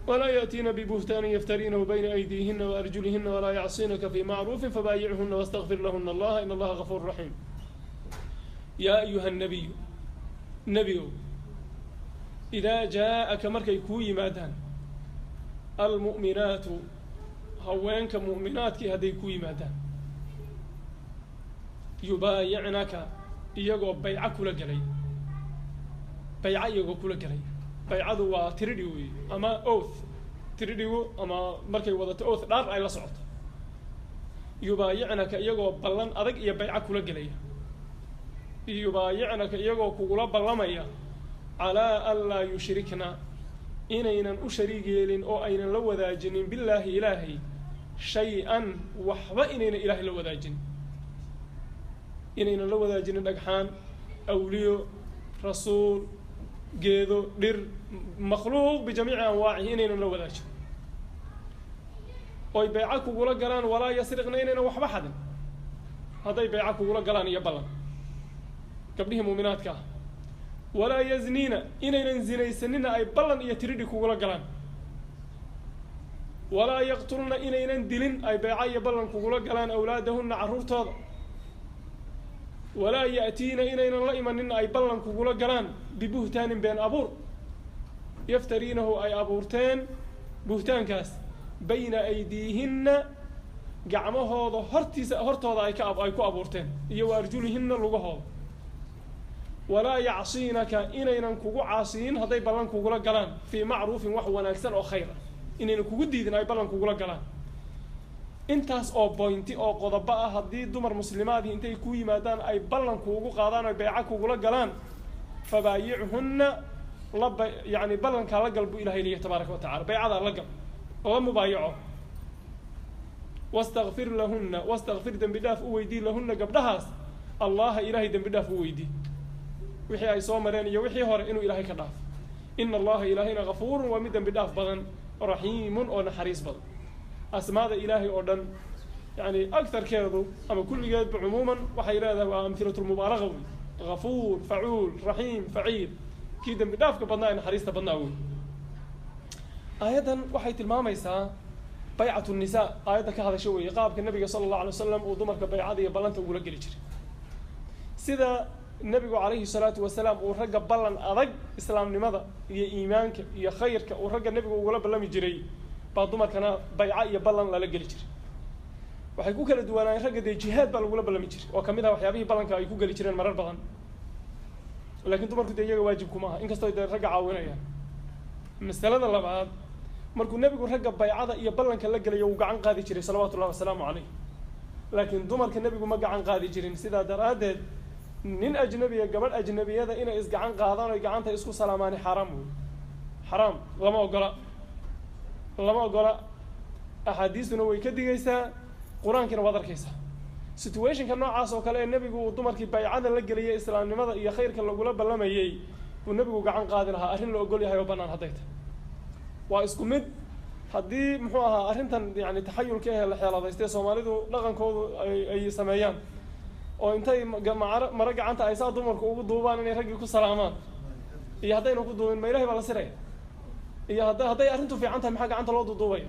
walaa yaأtiina bibuhtaanin yaftarinahu bayna aydiihina waarjulihina walaa yacsinaka fi macruufin fabaayichuna wastakfir lahuna allaha in allaha gafuur raxiim. Ya ayuha الnabiyu Nebigow, idaa jaa-aka markay kuu yimaadaan almu'minaatu, haweenka mu'minaadkii hadday kuu yimaadaan, yubaayicnaka, iyagoo bayco kula gelay, bayco iyagoo kula gelay. Baycadu waa tiridhi wey ama oath, tiridhigu ama markay wadato oath, dhaar ay la socoto. Yubaayicnaka, iyagoo ballan adag iyo bayco kula gelaya, yubaayicnaka, iyagoo kugula ballamaya, calaa an laa yushrikna, inaynan u shariig yeelin oo aynan la wadaajinin, billaahi, ilaahay, shay-an, waxba inaynan ilaahay la wadaajinin, inaynan la wadaajinin dhagxaan, awliyo, rasuul, geedo, dhir, makhluuq bijamiici anwaacihi inaynan la wadaajin, oy bayco kugula galaan. Walaa yasriqna, inaynan waxba xadin. Hadday bayco kugula galaan iyo ballan gabdhihii muuminaadka ah, walaa yazniina, inaynan zinaysanina ay ballan iyo tiridhi kugula galaan, walaa yaqtulna, inaynan dilin ay bayco iyo ballan kugula galaan, awlaadahunna, carruurtooda, walaa ya'tiina, inaynan la imanin ay ballan kugula galaan, bibuhtaanin, been abuur, yaftariinahu, ay abuurteen buhtaankaas, bayna aydiihinna, gacmahooda hortiisa, hortooda ay ka ay ku abuurteen, iyo wa arjulihinna, lugahooda, walaa yacsiinaka, inaynan kugu caasiyin hadday ballan kugula galaan, fii macruufin, wax wanaagsan oo khayr ah inaynan kugu diidin ay ballan kugula galaan. Intaas oo point-i oo qodobo ah haddii dumar muslimaadii intay ku yimaadaan ay ballan kuugu qaadaan oy bayco kugula galaan, fabaayichunna, laba yani ballankaa la gal buu ilahay leeyahy tabaaraka wa tacala, baycadaa la gal, la mubaayaco. Wastakfir lahunna, wastakfir, dembi dhaaf u weydii, lahunna, gabdhahaas, Allaha, ilaahay dembi dhaaf u weydii, wixii ay soo mareen iyo wixii hore inuu Ilaahay ka dhaafo. Ina Allaha, ilaahayna, gafuurun, waa mid dembi dhaaf badan, raxiimun, oo naxariis badan. Asmaada Ilaahay oo dhan yani agarkeedu ama kulligeedba cumuuman waxay leedahay waa amhilatu lmubaalaga wey: gafuur, facuul, raxiim, faciil, kii dembi dhaafka badnaa ee naxariista badnaa wey. Aayaddan waxay tilmaamaysaa baycat nisa. Aayadda ka hadasho weeye qaabka Nabiga sala allahu alay wasalam uu dumarka baycada iyo ballanta ugula geli jiray. Sida Nebigu calayhi salaatu wasalaam uu ragga ballan adag, islaamnimada iyo iimaanka iyo khayrka, uu ragga nebigu ugula ballami jiray, baa dumarkana bayca iyo ballan lala geli jiray. Waxay ku kala duwanaayeen ragga dee jihaad baa lagula ballami jiray oo kamid ah waxyaabihii ballanka ay ku geli jireen marar badan, lakin dumarku dee iyaga waajib kuma aha, inkastoo dee ragga caawinayaan. Masalada labaad, markuu nebigu ragga baycada iyo ballanka la gelayo wuu gacan qaadi jiray, salawaatu llahi wasalaamu calayh, laakiin dumarka nebigu ma gacan qaadi jirin. Sidaa daraaddeed nin ajnabiya gabadh ajnabiyada inay isgacan qaadaan oy gacanta isku salaamaani xaaraam wey, xaraam, lama ogola, lama ogola. Axaadiistuna way ka digaysaa, Qur-aankiina waad arkaysaa. Situationka noocaas oo kale ee nebigu uu dumarkii baycada la geliyay, islaamnimada iyo khayrka lagula ballamayey, buu nebigu gacan qaadi lahaa, arrin la ogol yahay oo bannaan hadday tahay. Waa isku mid haddii muxuu ahaa arrintan yani taxayulka ehe la xeeladaystay Soomaalidu dhaqankoodu ay sameeyaan oo intay maro maro gacanta ay saa dumarku ugu duubaan inay raggii ku salaamaan, iyo haddayna ku duubin, ma Ilahay baa la siraya? Iyo hadday arrintu fiican tahay, maxaa gacanta loo duuduubaya?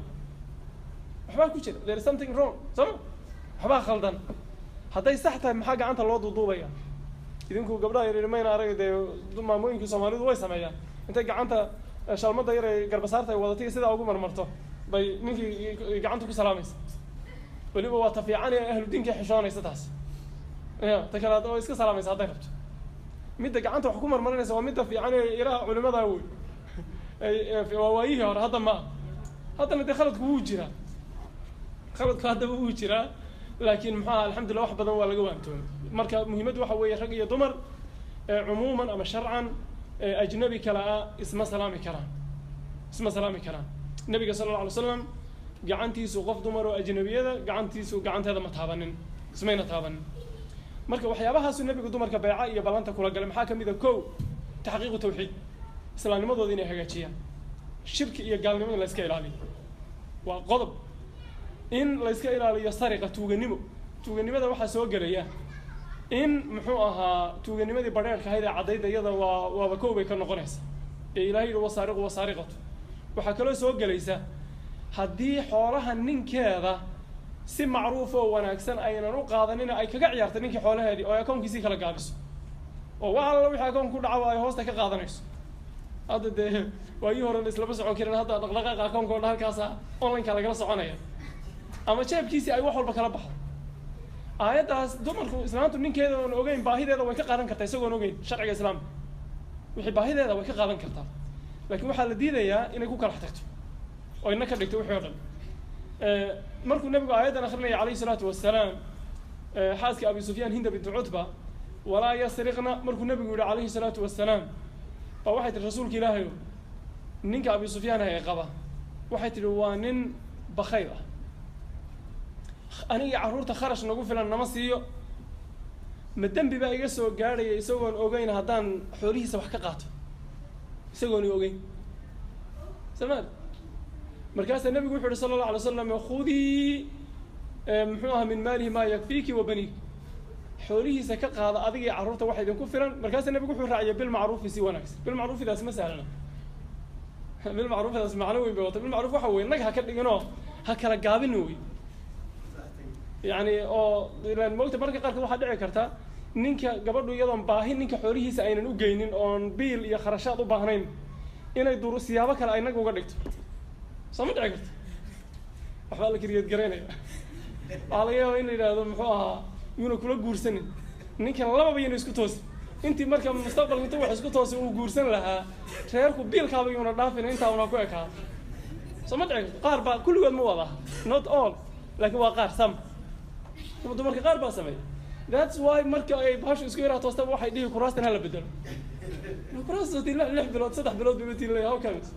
Waxbaa ku jira, there is something wrong, soo ma? Waxbaa khaldan. Hadday sax tahay, maxaa gacanta loo duuduubaya? Idinku gabdhaha yaryar mayna arag, dee maamooyinkii Soomaalidu way sameeyaan, intay gacanta shalmada yar ee garbasaarta ay wadatay sidaa ugu marmarto bay ninkii gacanta ku salaamaysa. Weliba waa ta fiican ee ahlu diinka xishoonaysa taas, ya ta kale oo iska salaamaysa hadday rabto. Midda gacanta wax ku marmarinaysa waa midda fiican ee ilaha culimada wey. Waa waayihii hore, hadda ma aha. Haddana dee khaladku wuu jiraa, khaladku haddaba wuu jiraa, laakiin muxuu aha, alxamdulillah, wax badan waa laga waantoomay. Marka muhiimaddu waxa weeye rag iyo dumar cumuuman ama sharcan ajnabi kale ah isma salaami karaan, isma salaami karaan. Nabiga sala alla alay slam gacantiisu qof dumar oo ajnabiyada gacantiisu gacanteeda ma taabanin, ismayna taabanin. Marka waxyaabahaasu nebigu dumarka bayca iyo ballanta kula galay maxaa kamid a? Ko, taxqiiqu tawxiid, islaamnimadooda inay hagaajiyaan, shirki iyo gaalnimo in la iska ilaaliyo waa qodob. In la iska ilaaliyo sariqa, tuuganimo. Tuuganimada waxaa soo gelaya in muxuu ahaa tuuganimadii badheerhka ahayd ee caddayda, iyada waa waaba kow bay ka noqonaysa ee Ilahay yihi wasaariqu wasaariqatu. Waxaa kaloo soo gelaysa haddii xoolaha ninkeeda si macruuf oo wanaagsan aynan u qaadanina ay kaga ciyaartay ninkii xoolaheedii oo ay akoonkiisii kala gaabiso. Oo wax alla wixii akoon ku dhaca ay hoosta ka qaadanayso. Hadda dee waagii hore la islama socon karin, hadda dhaqdhaqaaqa akoonka oo dhan halkaasa online-ka lagala soconaya, ama jeebkiisii ay wax walba kala baxdo. Aayaddaas dumarku, islaantu ninkeeda oon ogeyn baahideeda way ka qaadan kartaa, isagoon ogeyn sharciga islaamka wixii baahideeda way ka qaadan kartaa, laakiin waxaa la diidayaa inay ku kalax tagto oo ina ka dhigto wixii o dhan. Markuu nabigu aayaddan akrinaya calayhi salaatu wasalaam, xaaska Abi Sufyaan Hinda bintu Cutba, walaa yasriqna markuu nabigu yihi calayhi salaatu wasalaam, baa waxay tihi, rasuulka ilaahayo, ninka Abi Sufyaan ee qaba, waxay tihi, waa nin bakhayl ah, aniga carruurta kharash nagu filan nama siiyo, ma dembi baa iga soo gaadhaya isagoon ogeyn haddaan xoolihiisa wax ka qaato isagoon i ogeyn somaali? Markaasaa nabigu wuxu uhi sala allahu alay slam, khudii, muxuu ahaa, min maalihi maa yakfiiki wa baniik, xoolihiisa ka qaada adiga iyo carruurta waxa idinku filan. Markaasaa nabigu wuxuu raaciyay bilmacruufi, si wanaagsan. Bilmacruufidaas ma sahlana, bilmacruufidaas macno weyn bay wata. Bilmacruuf waxa weye nag ha ka dhiginoo ha kala gaabin wey, yani oo ilaan moogta mararka qaarkood waxaa dhici karta ninka gabadhu iyadoon baahi ninka xoolihiisa aynan u geynin oon biil iyo kharashaad u baahnayn inay dur siyaabo kale ay nag uga dhigto. Soo ma dhici karto? Waxbaa la create garaynaya. Waxaa laga yaaba in la yidhaahdo, muxuu ahaa, yuuna kula guursanin ninkan, lababa yayna isku toosin intii marka mustaqbalka inta wax isku toosin uu guursan lahaa, reerku biilkaaba yuuna dhaafin, intaa una ku ekaa. Soo ma dhici karto? Qaar baa, kulligood ma wada, not all, laakiin waa qaar, some dumarka qaar baa sameeya. That's why marka ay bahashu isku yaraa toostaba waxay dhihi, kuraastan hala bedelo. Kuraasta 6 bilood, 3 bilood bay matiin leeyahay. How comes?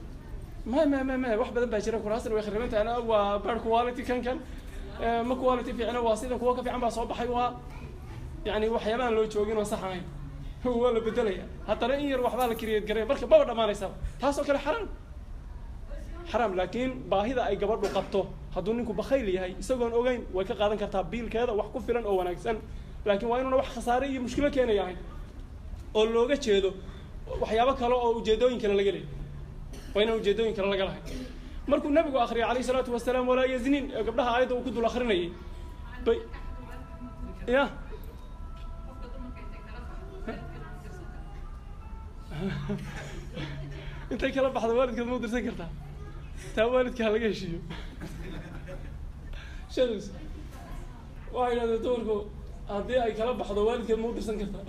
Ma ma ma ma wax badan baa jira, kuraastan way khariban tahay, waa bad quality, kan ma quality fiicna, waa sidan, kuwa ka fiican baa soo baxay, waa yani waxyaabahan loo joogin oo sax ahayn, waa la bedelaya. Haddana in yar waxbaa la create garay, marka maba dhamaanaysaba. Taas oo kale xaraam, xaraam. Laakiin baahida ay gabadhu qabto, hadduu ninku bakhayl yahay isagoon ogeyn way ka qaadan kartaa biilkeeda wax ku filan oo wanaagsan, laakiin waa inuuna wax khasaare iyo mushkilo keenaya ahayn oo looga jeedo waxyaabo kale oo ujeedooyin kale laga leeyay, waa inaan ujeedooyin kale laga lahayn. Markuu nabigu akriyay calayhi salaatu wasalaam walaa yaznin, ee gabdhaha aayadda uu ku dul akrinayay bay ya intay kala baxda waalidkeed ma u dirsan kartaa? Taa waalidka ha laga heshiiyo. Sheekh, waxay yidhahdeen dumarku haddii ay kala baxdo waalidkeed ma u dirsan kartaa?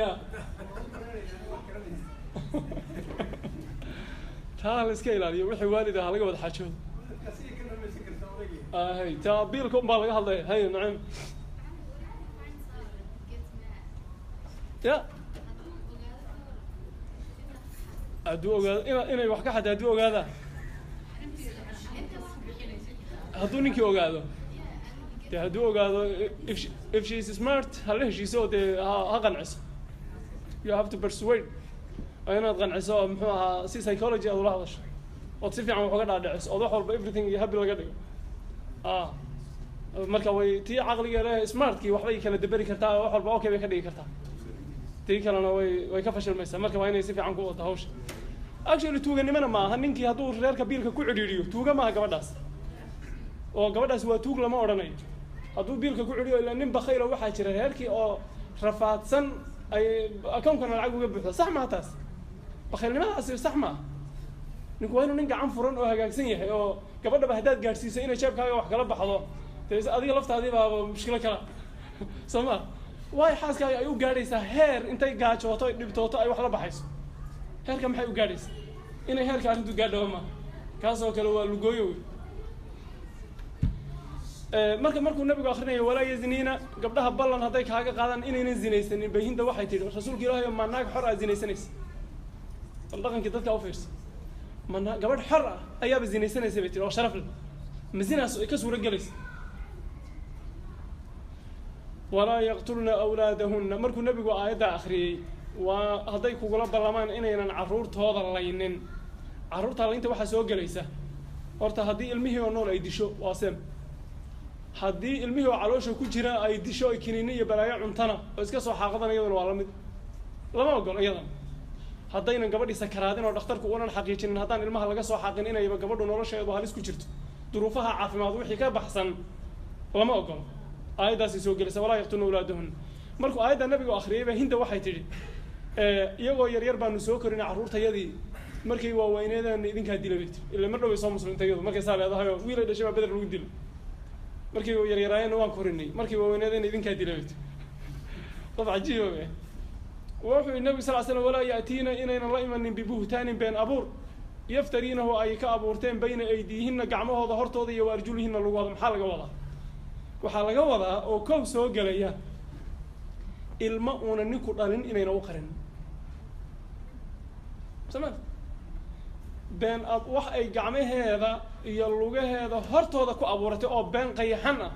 Ya taa la iska ilaaliyo, wixii waalid ah ha laga wada xaajoodo. Hay, taa biilka un baa laga hadlaya. Hay, nacam, ya hadduu ogaado ina inay wax ka xadda, hadduu ogaada, hadduu ninkii ogaado dee, hadduu ogaado, if she is smart, ha la heshiiso oo dee ha qanciso. You have to persuade, waa inaad qanciso oo, muxuu ahaa, si psychology aad ula hadasho ood si fiican wax uga dhaadhiciso ood wax walba everything happy laga dhigo. Marka way tii caqliga leh, smartkii, waxbay kala deberi kartaa oo wax walba okay bay ka dhigi kartaa, tii kalena way ka fashilmaysaa. Marka waa inay si fiican ku wada hawsha. Actually tuuganimona ma aha. Ninkii hadduu reerka biilka ku cidhiidhiyo, tuuga maaha gabadhaas, oo gabadhaas waa tuug lama odhanayo hadduu biilka ku cidhiyo. Ilaa nin bakhaylo waxaa jira reerkii oo rafaadsan ay akoonkana lacag uga buuxdo. Sax maha taas, bakhaylnimadaasi sax maaha. Ninku waa inuu nin gacan furan oo hagaagsan yahay, oo gabadhaba haddaad gaadhsiiso inay jeebkaaga wax kala baxdo, dee adiga laftaadii baaba mushkilo kala soo ma? Waayo, xaaskaaga ay u gaadhaysaa heer intay gaajooto ay dhibtooto ay wax la baxayso. Heerka maxay u gaadhaysaa? Inay heerka arrintu gaadhaba maaha, kaasoo kale waa lugooyo wey. Marka markuu nabigu akrinayo walaa yazniina, gabdhaha ballan hadday kaaga qaadaan inaynan zinaysanin, bayhinda waxay tidhi, rasuulka ilaahay, ma naag xor ah zinaysanaysa? Bal dhaqankii dadka u fiirsa, ma gabadh xor ah ayaaba zinaysanaysa bay tihi, oo sharaf leh, ma zinaas ay ka suuro gelaysa? Walaa yaqtulna awlaadahunna, markuu nabigu aayaddaa akhriyey, waa hadday kugula ballamaan inaynan carruurtooda laynin. Carruurta laynta waxaa soo gelaysa horta haddii ilmihii oo nool ay disho, waa sem. Haddii ilmihii oo caloosha ku jira ay disho, ay kiniini iyo balaayo cuntana oo iska soo xaaqadana, iyaduna waa la mid, lama ogolo iyadana. Haddaynan gabadhii sakaraadin oo dhakhtarku unan xaqiijinin, haddaan ilmaha laga soo xaqin inayba gabadhu nolosheedu halis ku jirto, duruufaha caafimaad wixii ka baxsan lama ogolo. Aayaddaasay soo gelaysa walaa yaqtulna awlaadahunna. Markuu aayadda nabigu akhriyay baa Hinda waxay tidhi, iyagoo yaryar baanu soo korinay carruurtayadii, markay waaweyneedaan idinkaa dila bay tiri. Ila mar dhoway soo muslimtay iyadu, markay saa leedahay oo wiilay dhashay baa Beder lagu dilo. Markay yaryaraayeenna waan korinay, markay waaweyneedeen idinkaa dila bay tiri. Qof cajiiba be. Wuxuu yihi nabigu sal slam, walaa ya'tiina inaynan la imanin bibuhtaanin been abuur, yaftariinahu ay ka abuurteen, bayna aydiihinna gacmahooda hortooda iyo wa arjulihinna lugahooda. Maxaa laga wadaa? Waxaa laga wadaa oo kow soo gelaya ilma uuna ninku dhalin inayna u qarin sama been ab wax ay gacmaheeda iyo lugaheeda hortooda ku abuuratay oo been qayaxan ah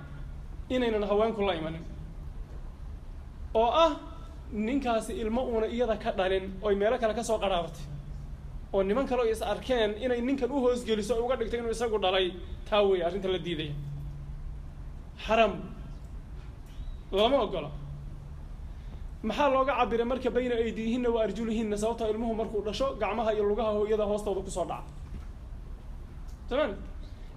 inaynan haweenku la imanin, oo ah ninkaasi ilmo uuna iyada ka dhalin oy meelo kale kasoo qaraabatay oo niman kale oo is arkeen inay ninkan u hoosgeliso oy uga dhigtay inuu isagu dhalay. Taa weeye arrinta la diidaya, xaram lama ogola. Maxaa looga cabiray marka bayna aydiihinna wa arjulihinna? Sababtoo ilmuhu markuu dhasho gacmaha iyo lugaha hooyada hoostooda kusoo dhaca. Tamaan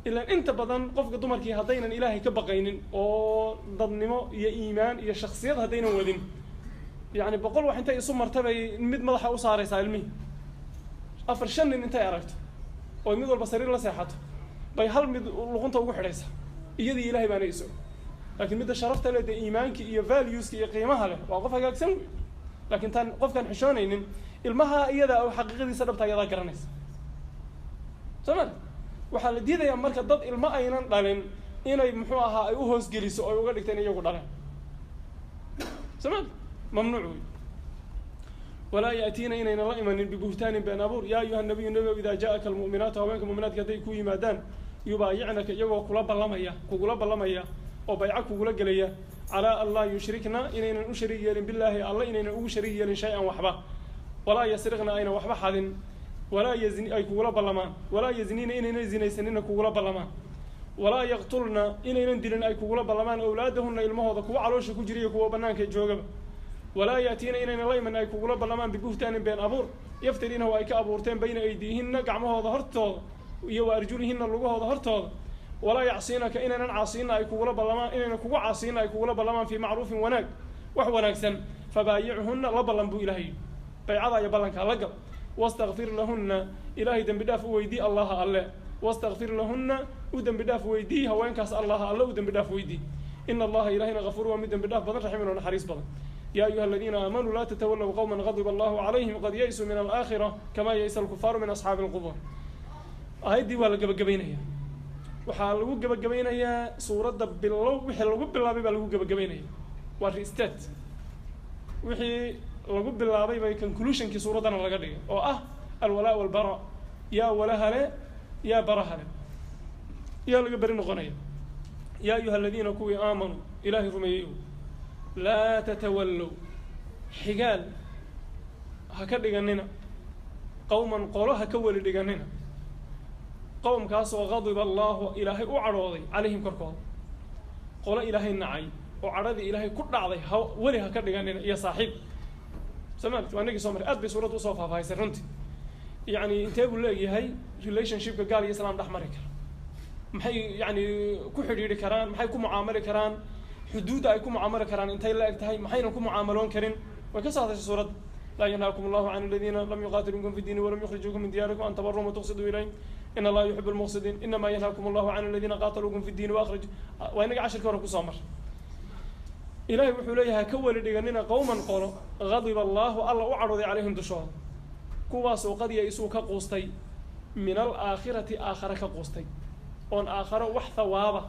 ilaan inta badan qofka dumarkii haddaynan Ilaahay ka baqaynin oo dadnimo iyo iimaan iyo shaksiyad haddaynan wadin, yacni 100 wax intay isu marta bay mid madaxa u saaraysaa ilmihii. 4 5 nin intay aragto oo mid walba sariir la seexato bay hal mid luqunta ugu xidhaysaa, iyadii Ilahay baana iso. Laakiin midda sharafta leh dee iimaanka iyo valueska iyo qiimaha leh waa qof hagaagsan wey. Laakiin taan qofkaan xishoonaynin ilmaha iyada oo xaqiiqadiisa dhabta iyadaa garanaysa. Soo ma waxaa la diidayaa marka dad ilmo aynan dhalin inay muxuu ahaa ay u hoosgeliso oy uga dhigta in iyagu dhaleen. Soo ma mamnuuc wey. Walaa ya'tiina inaynan la imanin bibuhtaanin been abuur. Yaa ayuha nabiyu nabigow, idaa jaa'aka almu'minaatu haweenka mu'minaadka hadday ku yimaadaan, yubaayicnaka iyagoo kula ballamaya, kugula ballamaya oo bayco kugula gelaya, calaa an laa yushrikna inaynan u shariig yeelin, billaahi alla inaynan ugu shariig yeelin, shay-an waxba, walaa yasriqna aynan waxba xadin, walaa yazni ay kugula ballamaan, walaa yazniina inaynan zinaysanina kugula ballamaan, walaa yaqtulna inaynan dilin ay kugula ballamaan, awlaadahunna ilmahooda kuwa caloosha ku jira iyo kuwa banaanka joogaba, walaa ya'tiina inaynan la iman ay kugula ballamaan bibuhtaanin been abuur, yaftariinahu ay ka abuurteen, bayna aydiihinna gacmahooda hortooda iyo wa arjulihinna lugahooda hortooda, walaa yacsiinaka inaynan caasiina ay kugula ballamaan, inaynan kugu caasiina ay kugula ballamaan, fii macruufin wanaag, wax wanaagsan, fabaayichunna la ballan buu Ilahay yidhi. Baycada iyo ballankaa la gal. Wastakfir lahunna Ilaahay dembi dhaaf u weydii, Allaha alle. Wastakfir lahunna u dembi dhaaf weydii haweenkaas, Allaha alle u dembi dhaaf weydii. Ina Allaha Ilahayna gafuur waa mid dembi dhaaf badan, raxiimun oo naxariis badan. Ya ayuha aladiina aamanuu laa tatawallow qowma qadiba Allahu calayhim qad yaysuu min alaakhira kama yaysa alkufaaru min asxaabi alqubur. Aayaddii waa la gebagabaynaya. Waxaa lagu gebagabaynayaa suuradda bilow wixii lagu bilaabay baa lagu gebagabaynaya, waa restate. Wixii lagu bilaabay bay conclusionkii suuraddana laga dhigay oo ah alwalaa walbara. Yaa walahale, yaa barahale, yaa laga beri noqonaya. Yaa ayuha aladiina kuwii aamanuu Ilaahay rumeeyey, laa tatawallow xigaal ha ka dhiganina, qowman qolo ha ka weli dhiganina, qowmkaasoo qadiba Allaahu Ilaahay u cadhooday, calayhim korkooda. Qolo Ilaahay nacay oo cadhadii Ilaahay ku dhacday ha weli ha ka dhiganina iyo saaxiib. Somalit waa inagii soo maray. Aad bay suuradda usoo faahfaahisay runtii. Yacni intee buu leegyahay relationshipka gaal iyo islaam dhex mari kara? Maxay yacni ku xidhiidhi karaan? Maxay ku mucaamali karaan? Xuduudda ay ku mucaamali karaan intay la eg tahay? Maxaynan ku mucaamaloon karin? Way ka soo hadashay suuradda. Laa yanhaakum Allahu can aladiina lam yuqaatiluukum fi diini walam yukhrijuukum min diyaarikum an tabaruhum watuqsiduu ilayhim, in Allaha yuxibu lmuqsidiin. Inamaa yanhaakum Allahu can aladiina qaataluukum fi diini waakhraju. Waa inaga cashirka hore kusoo mar. Ilahay wuxuu leeyahay, ka weli dhiganina qowman qolo qadiba Allahu alla u cadhooday, calayhim dushooda, kuwaasoo qad ya-isuu ka quustay, min alaakhirati aakhare ka quustay, oon aakharo wax thawaaba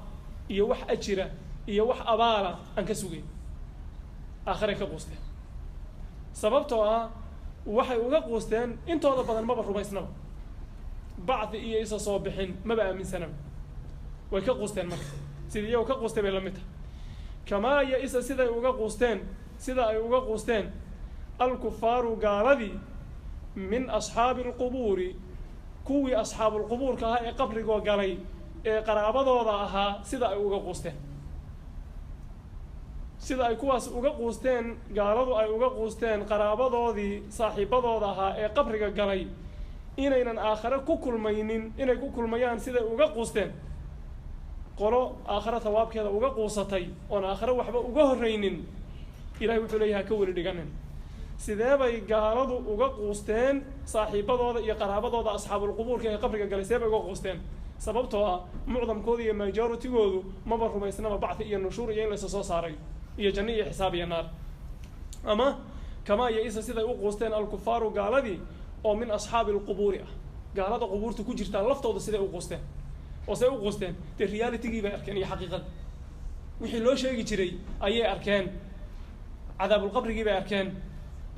iyo wax ajira iyo wax abaala aan ka sugayn. Aakharay ka quusteen. Sababtoo ah waxay uga quusteen, intooda badan maba rumaysnaba bacdi iyo isa soo bixin, maba aaminsanaba. Way ka quusteen. Marka sidii iyagoo ka quustay bay la mid tahay. Kamaa ya-isa siday uga quusteen, sida ay uga quusteen, alkufaaru gaaladii, min asxaabi alqubuuri kuwii asxaabulqubuurka ahaa ee qabrigoo galay ee qaraabadooda ahaa, sida ay uga quusteen. Sida ay kuwaas uga quusteen, gaaladu ay uga quusteen qaraabadoodii saaxiibadooda ahaa ee qabriga galay inaynan aakhare ku kulmaynin, inay ku kulmayaan siday uga quusteen, qolo aakhare thawaabkeeda uga quusatay oon aakhare waxba uga horraynin, ilahay wuxuu leeyahay ha ka weli dhiganin. Sidee bay gaaladu uga quusteen saaxiibadooda iyo qaraabadooda asxaabulqubuurka ee qabriga galay? Sidee bay uga quusteen? Sababtoo ah mucdamkooda iyo majoritigoodu maba rumaysnaba bacthi iyo nushuur iyo in laysa soo saaray iyo janno iyo xisaab iyo naar. Ama kamaa ya-isa siday u quusteen alkufaaru gaaladii oo min asxaabi alqubuuri ah, gaalada qubuurta ku jirtaa laftooda siday u quusteen. Oo siday u quusteen dee realitygii bay arkeen iyo xaqiiqada wixii loo sheegi jiray ayay arkeen, cadaabulqabrigii bay arkeen,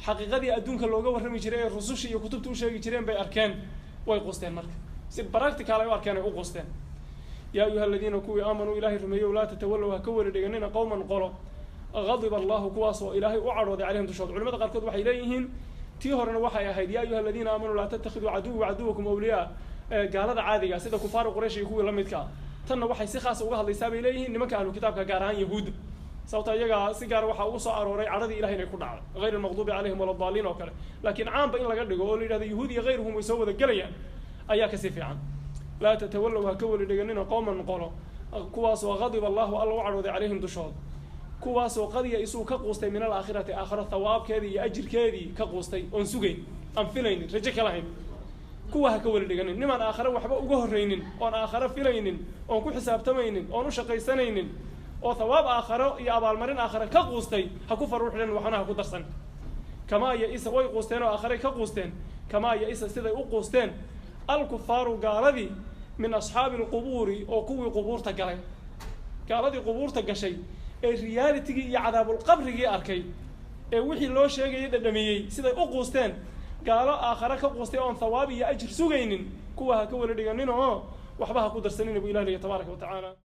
xaqiiqadii adduunka looga warrami jiray ee rususha iyo kutubta u sheegi jireen bay arkeen, way quusteen. Marka si practical ay u arkeen ay u quusteen. Yaa ayuha aladiina kuwii aamanuu ilaahay rumeeyow, laa tatawallow ha ka weli dhiganina qowman qolo qadiba allahu kuwaas oo ilaahay u cadhooday calayhim dushooda. Culimada qaarkood waxay leeyihiin tii horena waxay ahayd yaa ayuha aladiina aamanuu laa tattakhiduu caduwi caduwakum awliyaa, gaalada caadiga sida kufaaru quraysh iyo kuwii la midka ah. Tanna waxay si khaasa uga hadlaysaa bay leeyihiin nimanka ahlu kitaabka, gaar ahaan yahuudda, sababta iyagaa si gaara waxaa ugu soo arooray cadhadii ilahay inay ku dhacday, hayr almaqduubi calayhim wala daaliin oo kale. Laakiin caamba in laga dhigo oo la yidhahdo yahuud iyo hayruhum way soo wada gelayaan ayaa kasii fiican. Laa tatawallow ha ka weli dhiganina qowman qolo kuwaasoo qadiba allahu alla u cadhooday calayhim dushooda, kuwaasoo qadiya isuu ka quustay min alaakhirati aakhiro thawaabkeedii iyo ajirkeedii ka quustay, oon sugayn, aan filaynin, rajo ka lahayn, kuwa ha ka weli dhiganin. Nimaan aakhare waxba uga horraynin, oon aakhare filaynin, oon ku xisaabtamaynin, oon u shaqaysanaynin, oo thawaab aakharo iyo abaalmarin aakhare ka quustay, ha ku faruuxdhan waxna ha ku darsan. Kamaa ya-isa way quusteen oo aakharay ka quusteen, kamaa ya-isa siday u quusteen alkufaaru gaaladii min asxaabi alqubuuri oo kuwii qubuurta galay, gaaladii qubuurta gashay ee realitigii iyo cadaabulqabrigii arkay ee wixii loo sheegayay dhadhamiyey, siday u quusteen gaalo aakhare ka quustay oon thawaab iyo ajir sugaynin, kuwa ha ka weli dhiganin oo waxba ha ku darsanina buu ilah leeyahy tabaaraka wa tacaala.